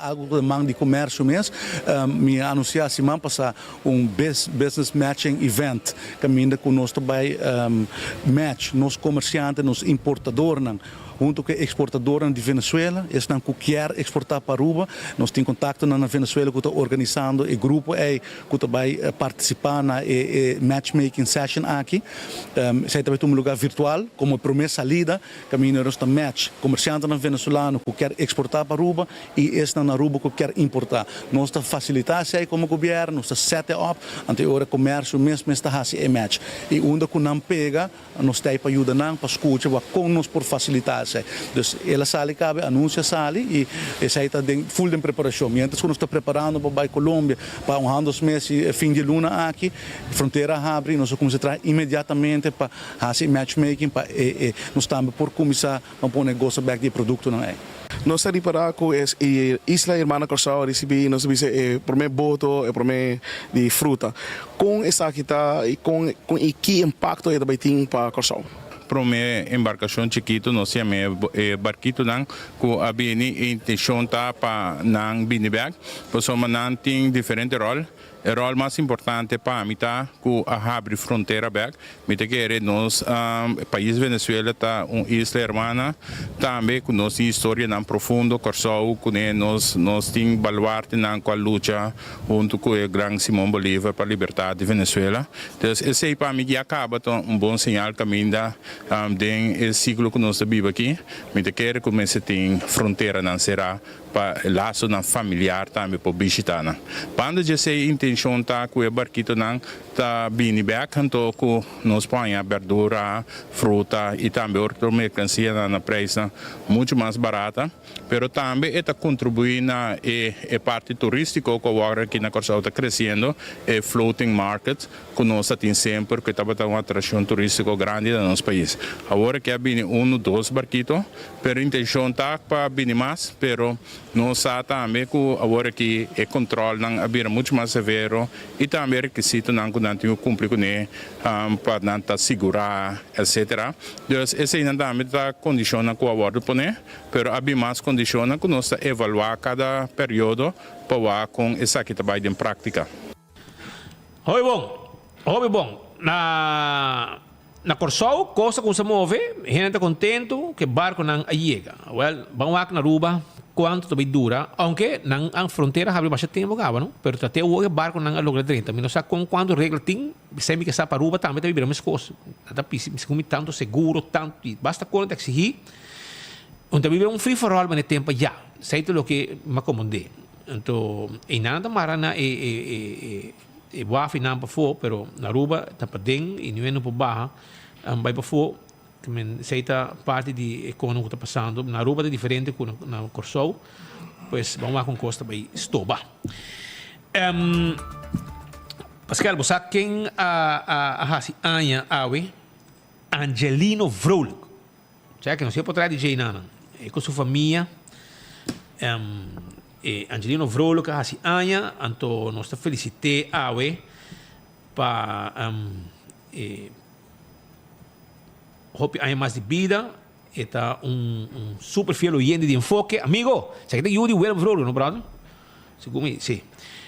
Algo ku ta man di komersio mes, mi a anunsiá siman pasá un business matching event kaminda ku nos ta bai match nos komersiante, nos importadornan huntu ku e eksportadornan di Venezuela, esnan ku kier eksportá pa Aruba. Nos tin kontaktonan na Venezuela ku ta organisando e grupo ei ku ta bai partisipá na e matchmaking session aki. Esei ta bai tuma lugá virtual komo e promé salida. Kaminda nos ta match komersiantenan venezolano ku kier eksportá pa Aruba i esnan na Aruba ku kier importá. Nos ta fasilitá esei komo gobièrnu, nos ta set e op, anto e ora komersio mes mes ta hasi e match. I unda ku nan pega, nos ta ei pa yuda nan, pa skucha wak kon nos por fasilitá esei. Dus el a sali kabe, anunsio a sali i esei ta den ful den preparashon. Miéntras ku nos ta preparando pa bai Colombia pa un handos mes i fin di e luna aki, frontera a habri i nos a kuminsá traha inmediatamente pa Hasi matchmaking pa e e nos tambe por kuminsá pa pone gosa bek di e produktonan ei. Nos ta ripará ku e isla Hermana Kòrsou a risibí, nos ta bisa e promé boto, e promé di fruta. Kon esaki ta i kon i ki impakto e ta bai tin pa Kòrsou? Promé embarkashon chikitu nos yam'é e barkitunan ku a bini, e intenshon ta pa nan bini bèk pasobra nan tin diferente ròl. E ròl mas importante pa mi ta ku a habri frontera bèk. Mi ta kere nos pais Venezuela ta un isla hermana tambe ku nos tin historianan profundo. Kòrsou kuné nos nos tin baluartenan ku a lucha huntu ku e gran Simon Bolivar pa libertat di Venezuela. Entonces esei pa mi ya kaba ta un bon señal kaminda den e siglo ku nos ta biba aki. Mi ta kere ku mester tin fronteranan será. Pa e lasonan familiar tambe por bishita nan. Banda dje esei intencion ta cu e barkitonan ta bini bek anto cu nos por haña berdura, fruta y tambe otro mercancianan na prijsnan mucho mas barata. Pero tambe e ta contribui na e e parti turistico cu awor aki na Corsou ta creciendo, e floating market cu nos ta tin semper cu e tabata un atraccion turistico grandi na nos pais. Awor aki a bini uno, dos barkito. Pero intencion ta pa bini mas, pero nos sa tambe cu awor aki e controlnan a bira mucho mas severo y tambe e requisitonan cu nan tin cu cumpli cune pa nan ta sigura, etcetera. Dus eseynan tambe ta condicionnan cu a wordo pone, pero a bin mas condicionnan cu nos ta evalua cada periodo pa wak con esaki ta bay den practica. Hopi bon, hopi bon. Na na Kòrsou kos a kuminsá move, hende ta kontentu ku e barkunan a yega. Wèl, ban wak na Aruba kuantu ta bai dura, ounke nan a frontera habri masha tempu kaba no, pero ta te awor e barkunan a logra drenta. Mi no sa kon kuantu regla tin, esei mi ke sa pa Aruba tambe ta bira meskos. Nan ta pisi segun mi tantu seguro, tantu i basta kon nan ta eksigí. Un ta bira un free for all manera tempu ayá. Esei ta loke mi a komprondé. Anto einan ta mara na e e e e wafinan pafó, pero na Aruba ta paden i niun hende no por baha bai pafó. Esei ta parti di e kono ku ta pasando. Na Aruba ta diferente ku na Kòrsou. Pues ban wak un kos ta bai stoba. Paskel, bo sa ken a a hasi aña awe? Angelino Vrolijk. Sea que nos por trae di djei nan. E cu su famia. E Angelino Vrolijk a haci aña, anto nos ta felicite awe pa e hopi aña mas di bida. E ta un un super fiel oyente di Enfoke. Amigo, esaki ta yu di Willem Vrolijk, no brother? Segun mi, si.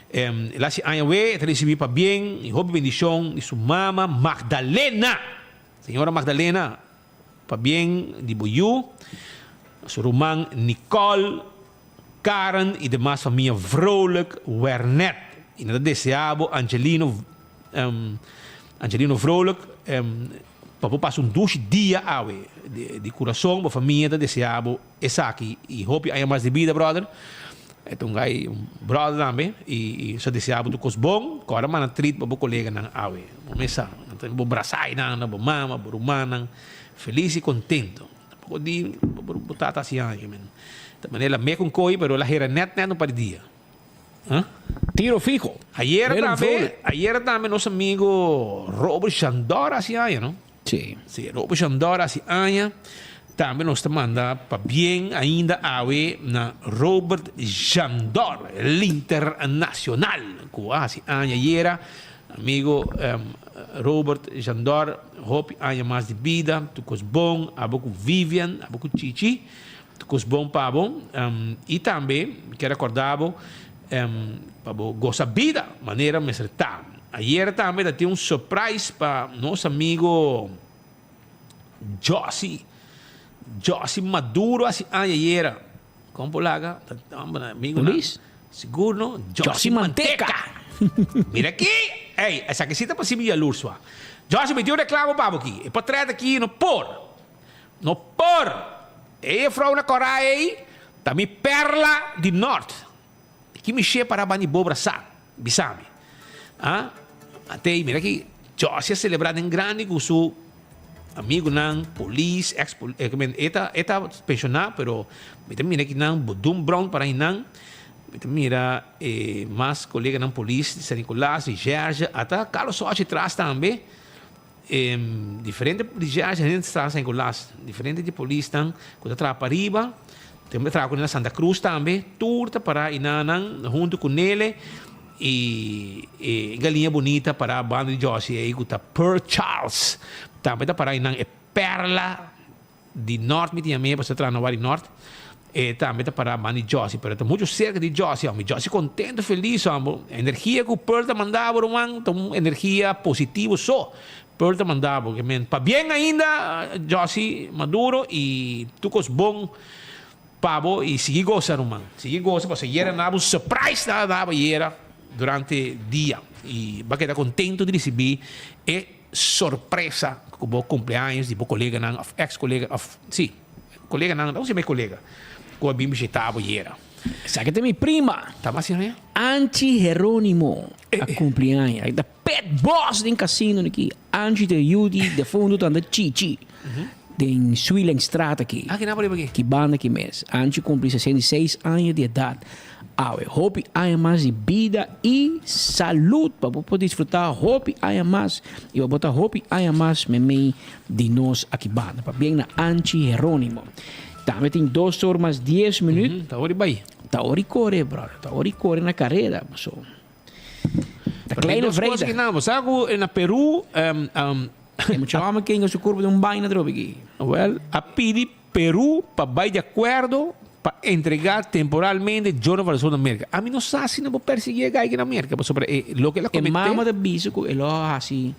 El haci aña awe, e ta ricibi pabien y hopi bendicion di su mama Magdalena. Señora Magdalena, Pabien di bo yu, su ruman Nicole, Karen y demas famia Vrolijk Wernet. Y nan ta desea bo Angelino Angelino Vrolijk pa bo pasa un dushi dia awe. Di curason bo famia ta desea bo esaki y hopi aña mas di bida brother. E ta un guy un brother tambe y nos ta desea bo tur cos bon. Cu ora manda treat pa bo coleganan awe. Bo mes sa, nan ta bo brasai nan, bo mama, bo rumannan, felis y contento. Tampoco di bo tata haci aña men. Ta manera la mekun coy pero la hera net net un par di dia. Huh? Tiro fijo. Ayera tambe, ayera tambe nos amigo Robert Shandor haci aña, no? Sí. Sí, Robert Shandor haci aña. Tambe nos ta manda pabien ainda awe na Robert Shandor, el internacional, cu a haci aña ayera. Amigo Robert Shandor, hopi aña mas di bida, tur cos bon, abo cu Vivian, abo cu Chichi. Tur kos bon pa bo. I tambe mi kier recorda bo pa bo gosa bida manera mester ta. Ayer tambe ta tin un surprise pa nos amigo Jossy. Jossy Maduro hasi aña ayera. Kon por laga? Amigo nan. Polis? Sigur no? Jossy Manteca! Mira aki! Ey, esaki si ta pa sibi yalurs wa. Jossy, mi tin un reclamo pa bo aki. E potret aki no por. No por! E juffrouw na kora ey ta mi perla di nort. Ki mi she para bani bo brasa? Bisa mi. Ah, atey mira ki Jossy a celebra den grandi cu su amigunan, polis, ex pol, eh, men e ta, e ta pensioná, pero mi ta mira ki nan Bodun Brown para hinan, mi ta mira e mas coleganan polis di San Nicolas, di Jerge, ata Carlos Sochi tras tambe. E diferente policía hende ta traha San Nicolas, diferente di polisnan ku ta traha pariba, tin ta traha ku na Santa Cruz tambe, tur ta para i nan nan huntu ku Nele i e galiña bunita para banda di Josie ei ku ta Pearl Charles tambe ta para i nan e perla Di nort mi tin amiga pasobra traha na wak di nort e tambe ta para banda di Josie pero ta mucho cerca di Josie hombre Josie contento feliz hombre energia cu Pearl ta manda bo ruman ta un energia positivo so Pearl ta manda bo ke men pabien ainda Josie Maduro y tur cos bon pa bo y sigui goza ruman sigui goza pasobra yera na bo surprise na dabo yera durante dia y bo a keda contento di ricibi e sorpresa ku bo kumpleaños di bo koleganan òf eks kolega òf si koleganan no si mi kolega ku a bin bishita bo yera. Esaki ta mi prima. Ta mas asina? Anchi Heronimo a kumpli aña. E ta pet boss den kasino aki. Anchi ta yu di defuntu tanta Chichi den Swilingstraat aki. Ah, kina por riba aki? Ki banda aki mes. Anchi kumpli 66 aña di edat. Awe hopi aña mas di bida i salud pa bo por disfruta hopi aña mas i pa bo ta hopi aña mas memey di nos aki banda. Pabien na Anchi Heronimo. Tambe tin dos or mas dies minuut. Ta ora di bai. Ta ora di kore brother. Ta ora di kore na kareda paso ta kleine vrijdag. Bo sa ku na Peru. E mucha homber kenga su kurpo den un baina atrobe aki. Wel a pidi Peru pa bai di akuerdo pa entregá temporalmente Jonathan Valenzona na Merka. Ami no sa si nan por persiguí e guy aki na Merka pasobra e loke el a E kometé. mama ta bisa ku e lo a hasi,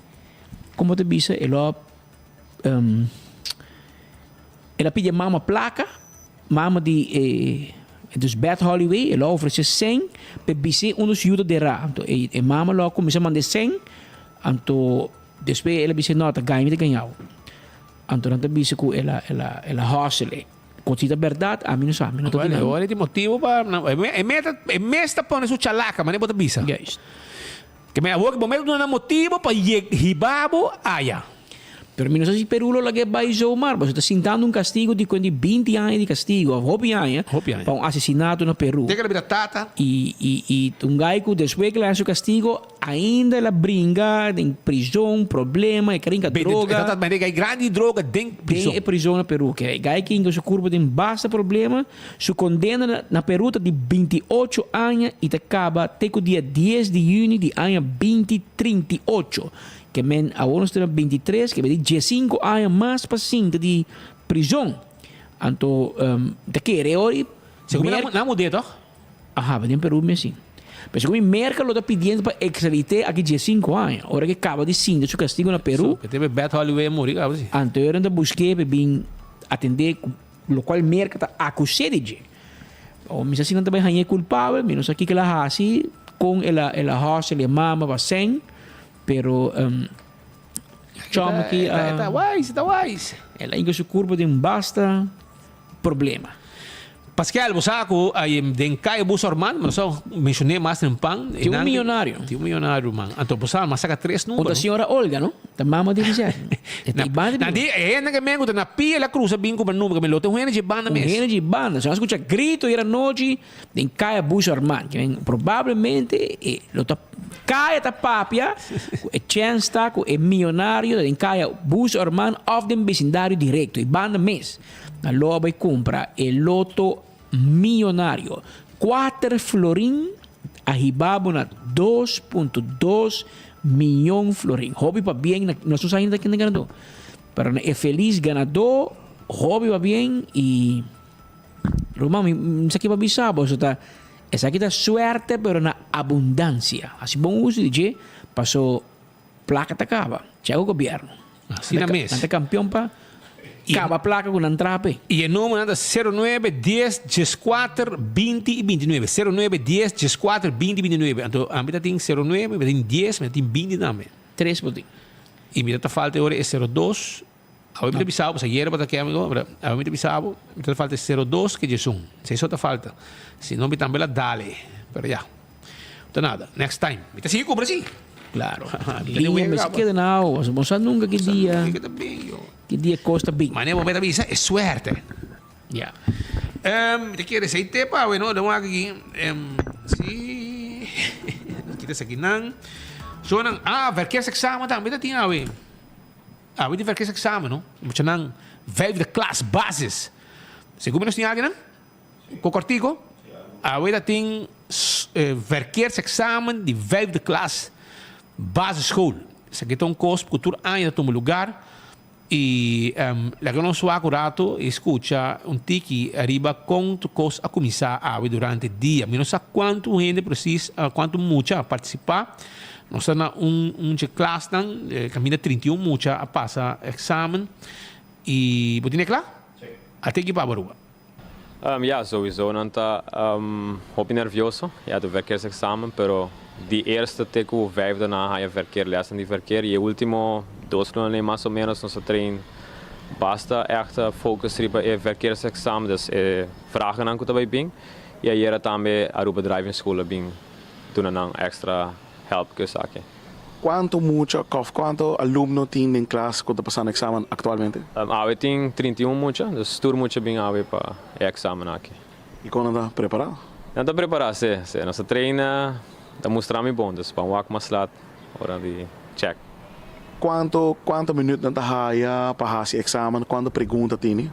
komo ta bisa, e lo a el a pidi e mama plaka, mama di e dus Beth Holloway, e lo a ofresé sèn pa e bis'é unda su yu ta derá. Anto e e mama lo a kuminsá mand'é sèn, anto despues el a bis'é no, ta gaña mi ta gañau. Anto nan ta bisa ku el a el a el a hustle. Kon si ta bèrdat, ami no sa, mi no ta Bueno, di nan. ora tin motibu pa nan e me e meta e mes ta pone su chalaka, manera bo ta bisa. Juist. Ke men awor bo mes ta duna nan motibu pa yeg hiba bo aya. Pero mi no sa si Peru lo lag'é bai zomaar, pasobra ta sintando un kastigu di kuenta di binti aña di kastigu òf hopi aña Hopi aña. pa un asesinato na Peru. Te ke el a bira tata. I i i un gai ku despues ke el a haña su kastigu Ainda el a bringa den prizon, problema, e krinka droga. E ta ta gai grandi di droga den prizon. Den e prizon na Peru. Ke gai kinka su kurpa den basta problema. Su kondena na Peru ta di 28 aña i ta kaba te ku dia dies di yüni di aña 2038. Ke men awor nos ta na 23, ke men di diesinku aña mas pa sinta di prizon. Anto ta kere ora i. Segun mi nan mud'é tòg? Aha, den Peru mi así. Pero segun mi Merca lo ta pidiendo pa extradite aki diesinco aña, ora ke caba di sinta su castigo na Peru. So, ke te Beth Holloway a muri caba si. Anto nan ta busque pa bin atende cu locual Merca ta acuse di dje. O mi sa si nan ta bay hañ'e culpabel, mi no sa kico el a haci, con el a el a hustle e mama pa sèn, pero chom aki a. E ta wise, e ta wise. El a hinca su curpa den basta problema. Pascal, bo sa ku den Kaya Bus Orman, mi no sa menshoné mas den pan. Tin un millonario. Tin un millonario, man. Anto bo sa, mi a saka tres numero. Unda señora Olga, no? Ta mama di Giselle. E ta banda di. Na di e hende ke men ku ta na pia el a krusa bin ku numero, ke men lo ta un hende dje banda mes. Un hende dje banda. So nan a skucha grito ayera nochi den Kaya Bus Orman. Ke men probablemente e lo ta Kaya ta papia ku e chèns ta ku e millonario ta den Kaya Bus Orman òf den besindario direkto, e banda mes. Nan lo a bai kumpra e loto miyonario. Kuater florin a hiba bo na 2.2 miyon florin. Hopi pabien na, nos no sa ainda ken ta ganadó. Pero na e felis ganadó, hopi pabien i. Ruman, mi sa ki pa bisa bo, so ta esaki ta suerte pero na abundancia. Hasi bon uso di dje, paso placa ta caba. Chego gobierno. Asina mes. Nan ta campeon pa caba placa cu nan trape. Y e numbernan ta sero nuebe, dies, dieskuater, binti y bintinuebe. Sero nuebe, dies, dieskuater, binti y bintinuebe. Anto ami ta tin sero nuebe, mi ta tin dies, mi ta tin binti tambe. Tres bo tin. Y mi ta ta falta e ora e sero dos. Awe mi ta bisa bo, pasobra ayera bo ta kema mi pero awe mi ta bisa bo, mi ta falta e sero dos ke diesun. Esei so ta falta. Si no mi tambe la dale. Pero ya. No ta nada. Next time. Mi ta sigui kubra si. Claro. Liña mester keda na awa. Bo sa nunca ki dia, ki dia cos ta bin. Manera bo ta bisa e suerte. Ya. Mi ta kere esei te pa awe no. Lo wak aki. Si. Nos kita esaki nan. So nan, ah, verkeersexamen tambe ta tin awe. Awe di verkeersexamen no. Muchanan vijfde klas basis. Segun mi nos tin algu nan? Ko kortiko? Awe ta tin verkeersexamen di vijfde klas basisschool. Esaki ta un kos ku tur aña ta tuma lugar i laga nos wak un rato i skucha un tiki ariba kon tur kos a kuminsá awe durante dia. Mi no sa kuantu hende presis, kuantu mucha a partisipá. Nos ta na un un dje klasnan kaminda 31 mucha a pasa eksamen i bo tin e kla? A teki pa Aruba. Ja, sowieso nan ta hopi nervioso. Ja, ta verkeersexamen, pero di eerste te cu vijfde nan a haya verkeerlessen di verkeer y e ultimo dos luna mas o menos nos a train basta echt focus riba e verkeersexamen, dus e vragennan cu ta bay bin y ayera tambe Aruba Driving School a bin duna nan extra help cu esaki. Cuanto mucha of cuanto alumno tin den klas cu ta pasando examen actualmente? Awe tin 31 mucha, dus tur mucha bin awe pa e examen aki. Y con nan ta prepara? Nan ta prepara, si, si. Nos ta traina, ta mustra mi bon, dus ban wak mas laat ora di check. Cuanto, cuanto minuut nan ta haya pa haci examen? Cuanto pregunta tini?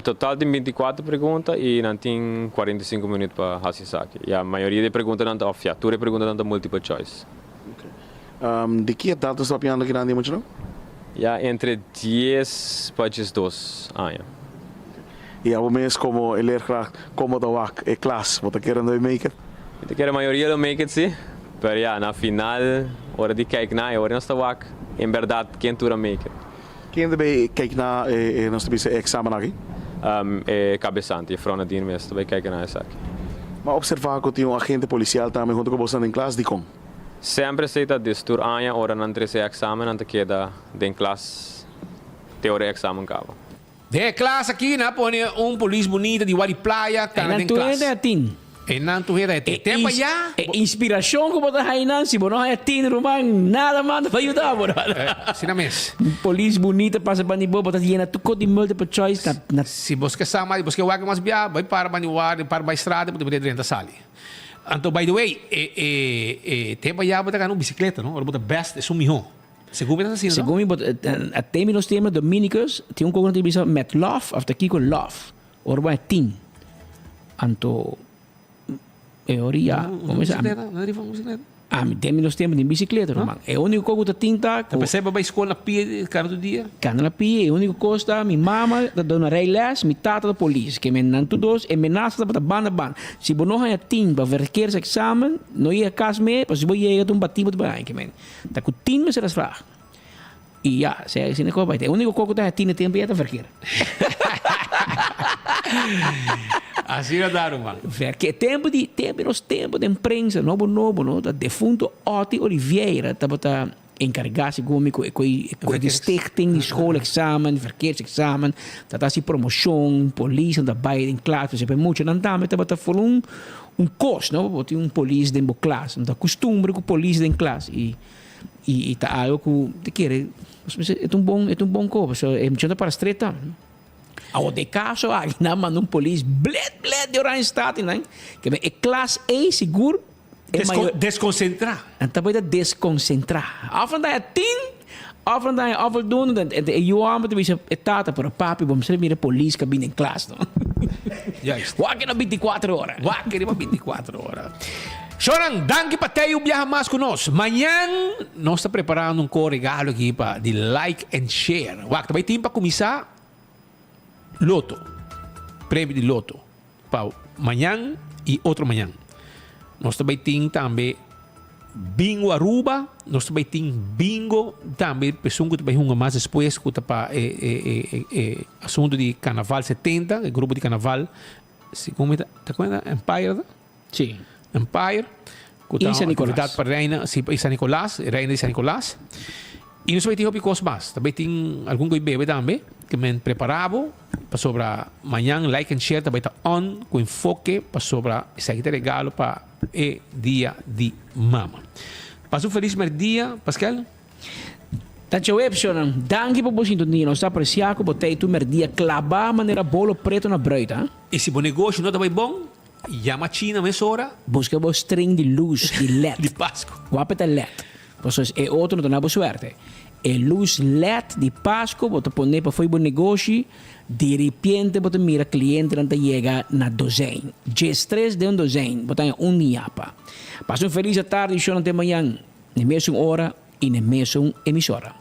Total tin binticuatro pregunta y nan tin 45 minuut pa haci esaki. Ya, mayoria di e preguntanan ta, of ya, tur e preguntanan ta multiple choice. Di ki edad nos ta papiando aki nan di muchanan? Ya entre dies pa diesdos aña. Y abo mes como e leerkracht como ta wak e klas? Bo ta kere nan lo make it? Mi ta kere mayoria lo make it si, pero ya na final ora di kijk na e ora nos ta wak en berdad ken tur a make it. Ken ta bay kijk na e nos ta bisa e examen aki? E cabesante, juffrouw Nadine mes ta bay kijk na esaki. Mi a observa cu tin un agente policial tambe hunto cu boso den klas, dicon? Semper esey ta des tur aña ora nan trece e examen nan ta keda den klas te ora e examen caba. Den e klas aki nan a pone un polis bunita di wadi playa kana den klas. Einan tur hende a tin. Einan tur hende a tin. Tempo ya. E inspiracion cu bo ta haña nan, si bo no haña tin ruman, nada mas no ta yuda bo. Asina mes. Un polis bunita pasa banda di bo, bo ta yena tur cos di multiple choice na na. Si bo ke sa mas, bo ke wak mas bia, bai para banda di wadi, para bai strada, bo ta mete drenta sali. Anto by the way, e e e tempo ya bo ta gana un bicicleta no, ora bo ta best esun miho. Segun mi ta asina no? Segun mi bo a temi nos tema Dominicus tin un koko nan ta bisa met love of ta kiko love ora bo a tin anto e ora ya Un bicicleta? No rifa un bicicleta? Ami den mi nos tempo tin bicicleta ruman e unico kos ku ta tin ta ku Ta pesey bo bai skol na pie kada tur dia? Kada na pie e unico kos ta mi mama ta duna rijles mi tata ta polis ke men nan tur dos e menasa tabata banda banda si bo no haña tin pa verkeersexamen no yega kas me pasobra si bo yega ta un bati bo ta bai haña ke men Ta ku tin mester a slaag. I ya, sea asina ku a bai. E úniko kos ku ta tin e tempu ya ta verkeer. Asina ta, ruman. Verkeer. Tempu di, tempu di nos tempu den prensa, nobo nobo, no, ta defunto Otty Oliveira tabata enkargá segun mi ku e ku e di stichting di schoolexamen, verkeersexamen, ta ta hasi promoshon, polis nan ta bai den klas, pasobra e muchanan tambe tabata for un Un kos, no? Bo tin un polis den bo klas. No ta kustumber ku polis den klas. I, i, i ta algo ku ta kere, e ta un bon, e ta un bon kos. Pasobra e muchanan ta para stret tambe. Awor den kaso aki nan manda un polis blet blet di Oranjestad i nan ke e klas ei sigur e mayor. Deskonsentrá. Nan ta bai ta deskonsentrá. Òf nan ta haña tin, òf nan ta haña òfvoldoende. E yu hòmber ta bisa e tata, pero papi bo mester mira polis ku a bini den klas no. Juist. Wak riba binticuatro ora. Wak riba binticuatro ora. Shonan, danki pa tei un biaha mas ku nos. Mañan nos ta preparando un ko regalo aki pa di like and share. Wak, ta bai tin pa kuminsá loto. Premio di loto. Pa mañan y otro mañan. Nos ta bay tin tambe Bingo Aruba, nos ta bay tin bingo tambe p'esun cu ta bay hunga mas despues cu ta pa e e e e asunto di Carnaval 70, e grupo di Carnaval, segun mi ta ta cuenta Empire ta? Si. Empire, cu ta Y San un actividad Nicolas. pa Reina, si, y San Nicolas, Reina di San Nicolas. Y nos ta bay tin hopi cos mas, ta bay tin algun cu bebe tambe, ke men prepara bo. Pasobra mañan Like and Share ta bai ta on ku enfoke pasobra esaki ta regalo pa e dia di mama. Pasa un felis merdia, Paskel. Ta djewepshonan, danki pa bo sintonia, nos ta aprecia ku bo ta ei tur merdia klabá manera bolo preto na bruid, ha. I si bo negoshi no ta bai bon, yama China mesora. Buska bo string di lus di led. Di Pasku. Wape ta led. Pasobra e otro no ta na bo suerte. E lus led di Pasco bo ta pone pafoi bo negoshi, diripiente bo ta mira clientenan ta yega na dozijn. Djestres den un dozijn, bo ta haña un niapa. Pasa un feliz atardi shownan te mañan, n'e mesun ora y n'e mesun emisora.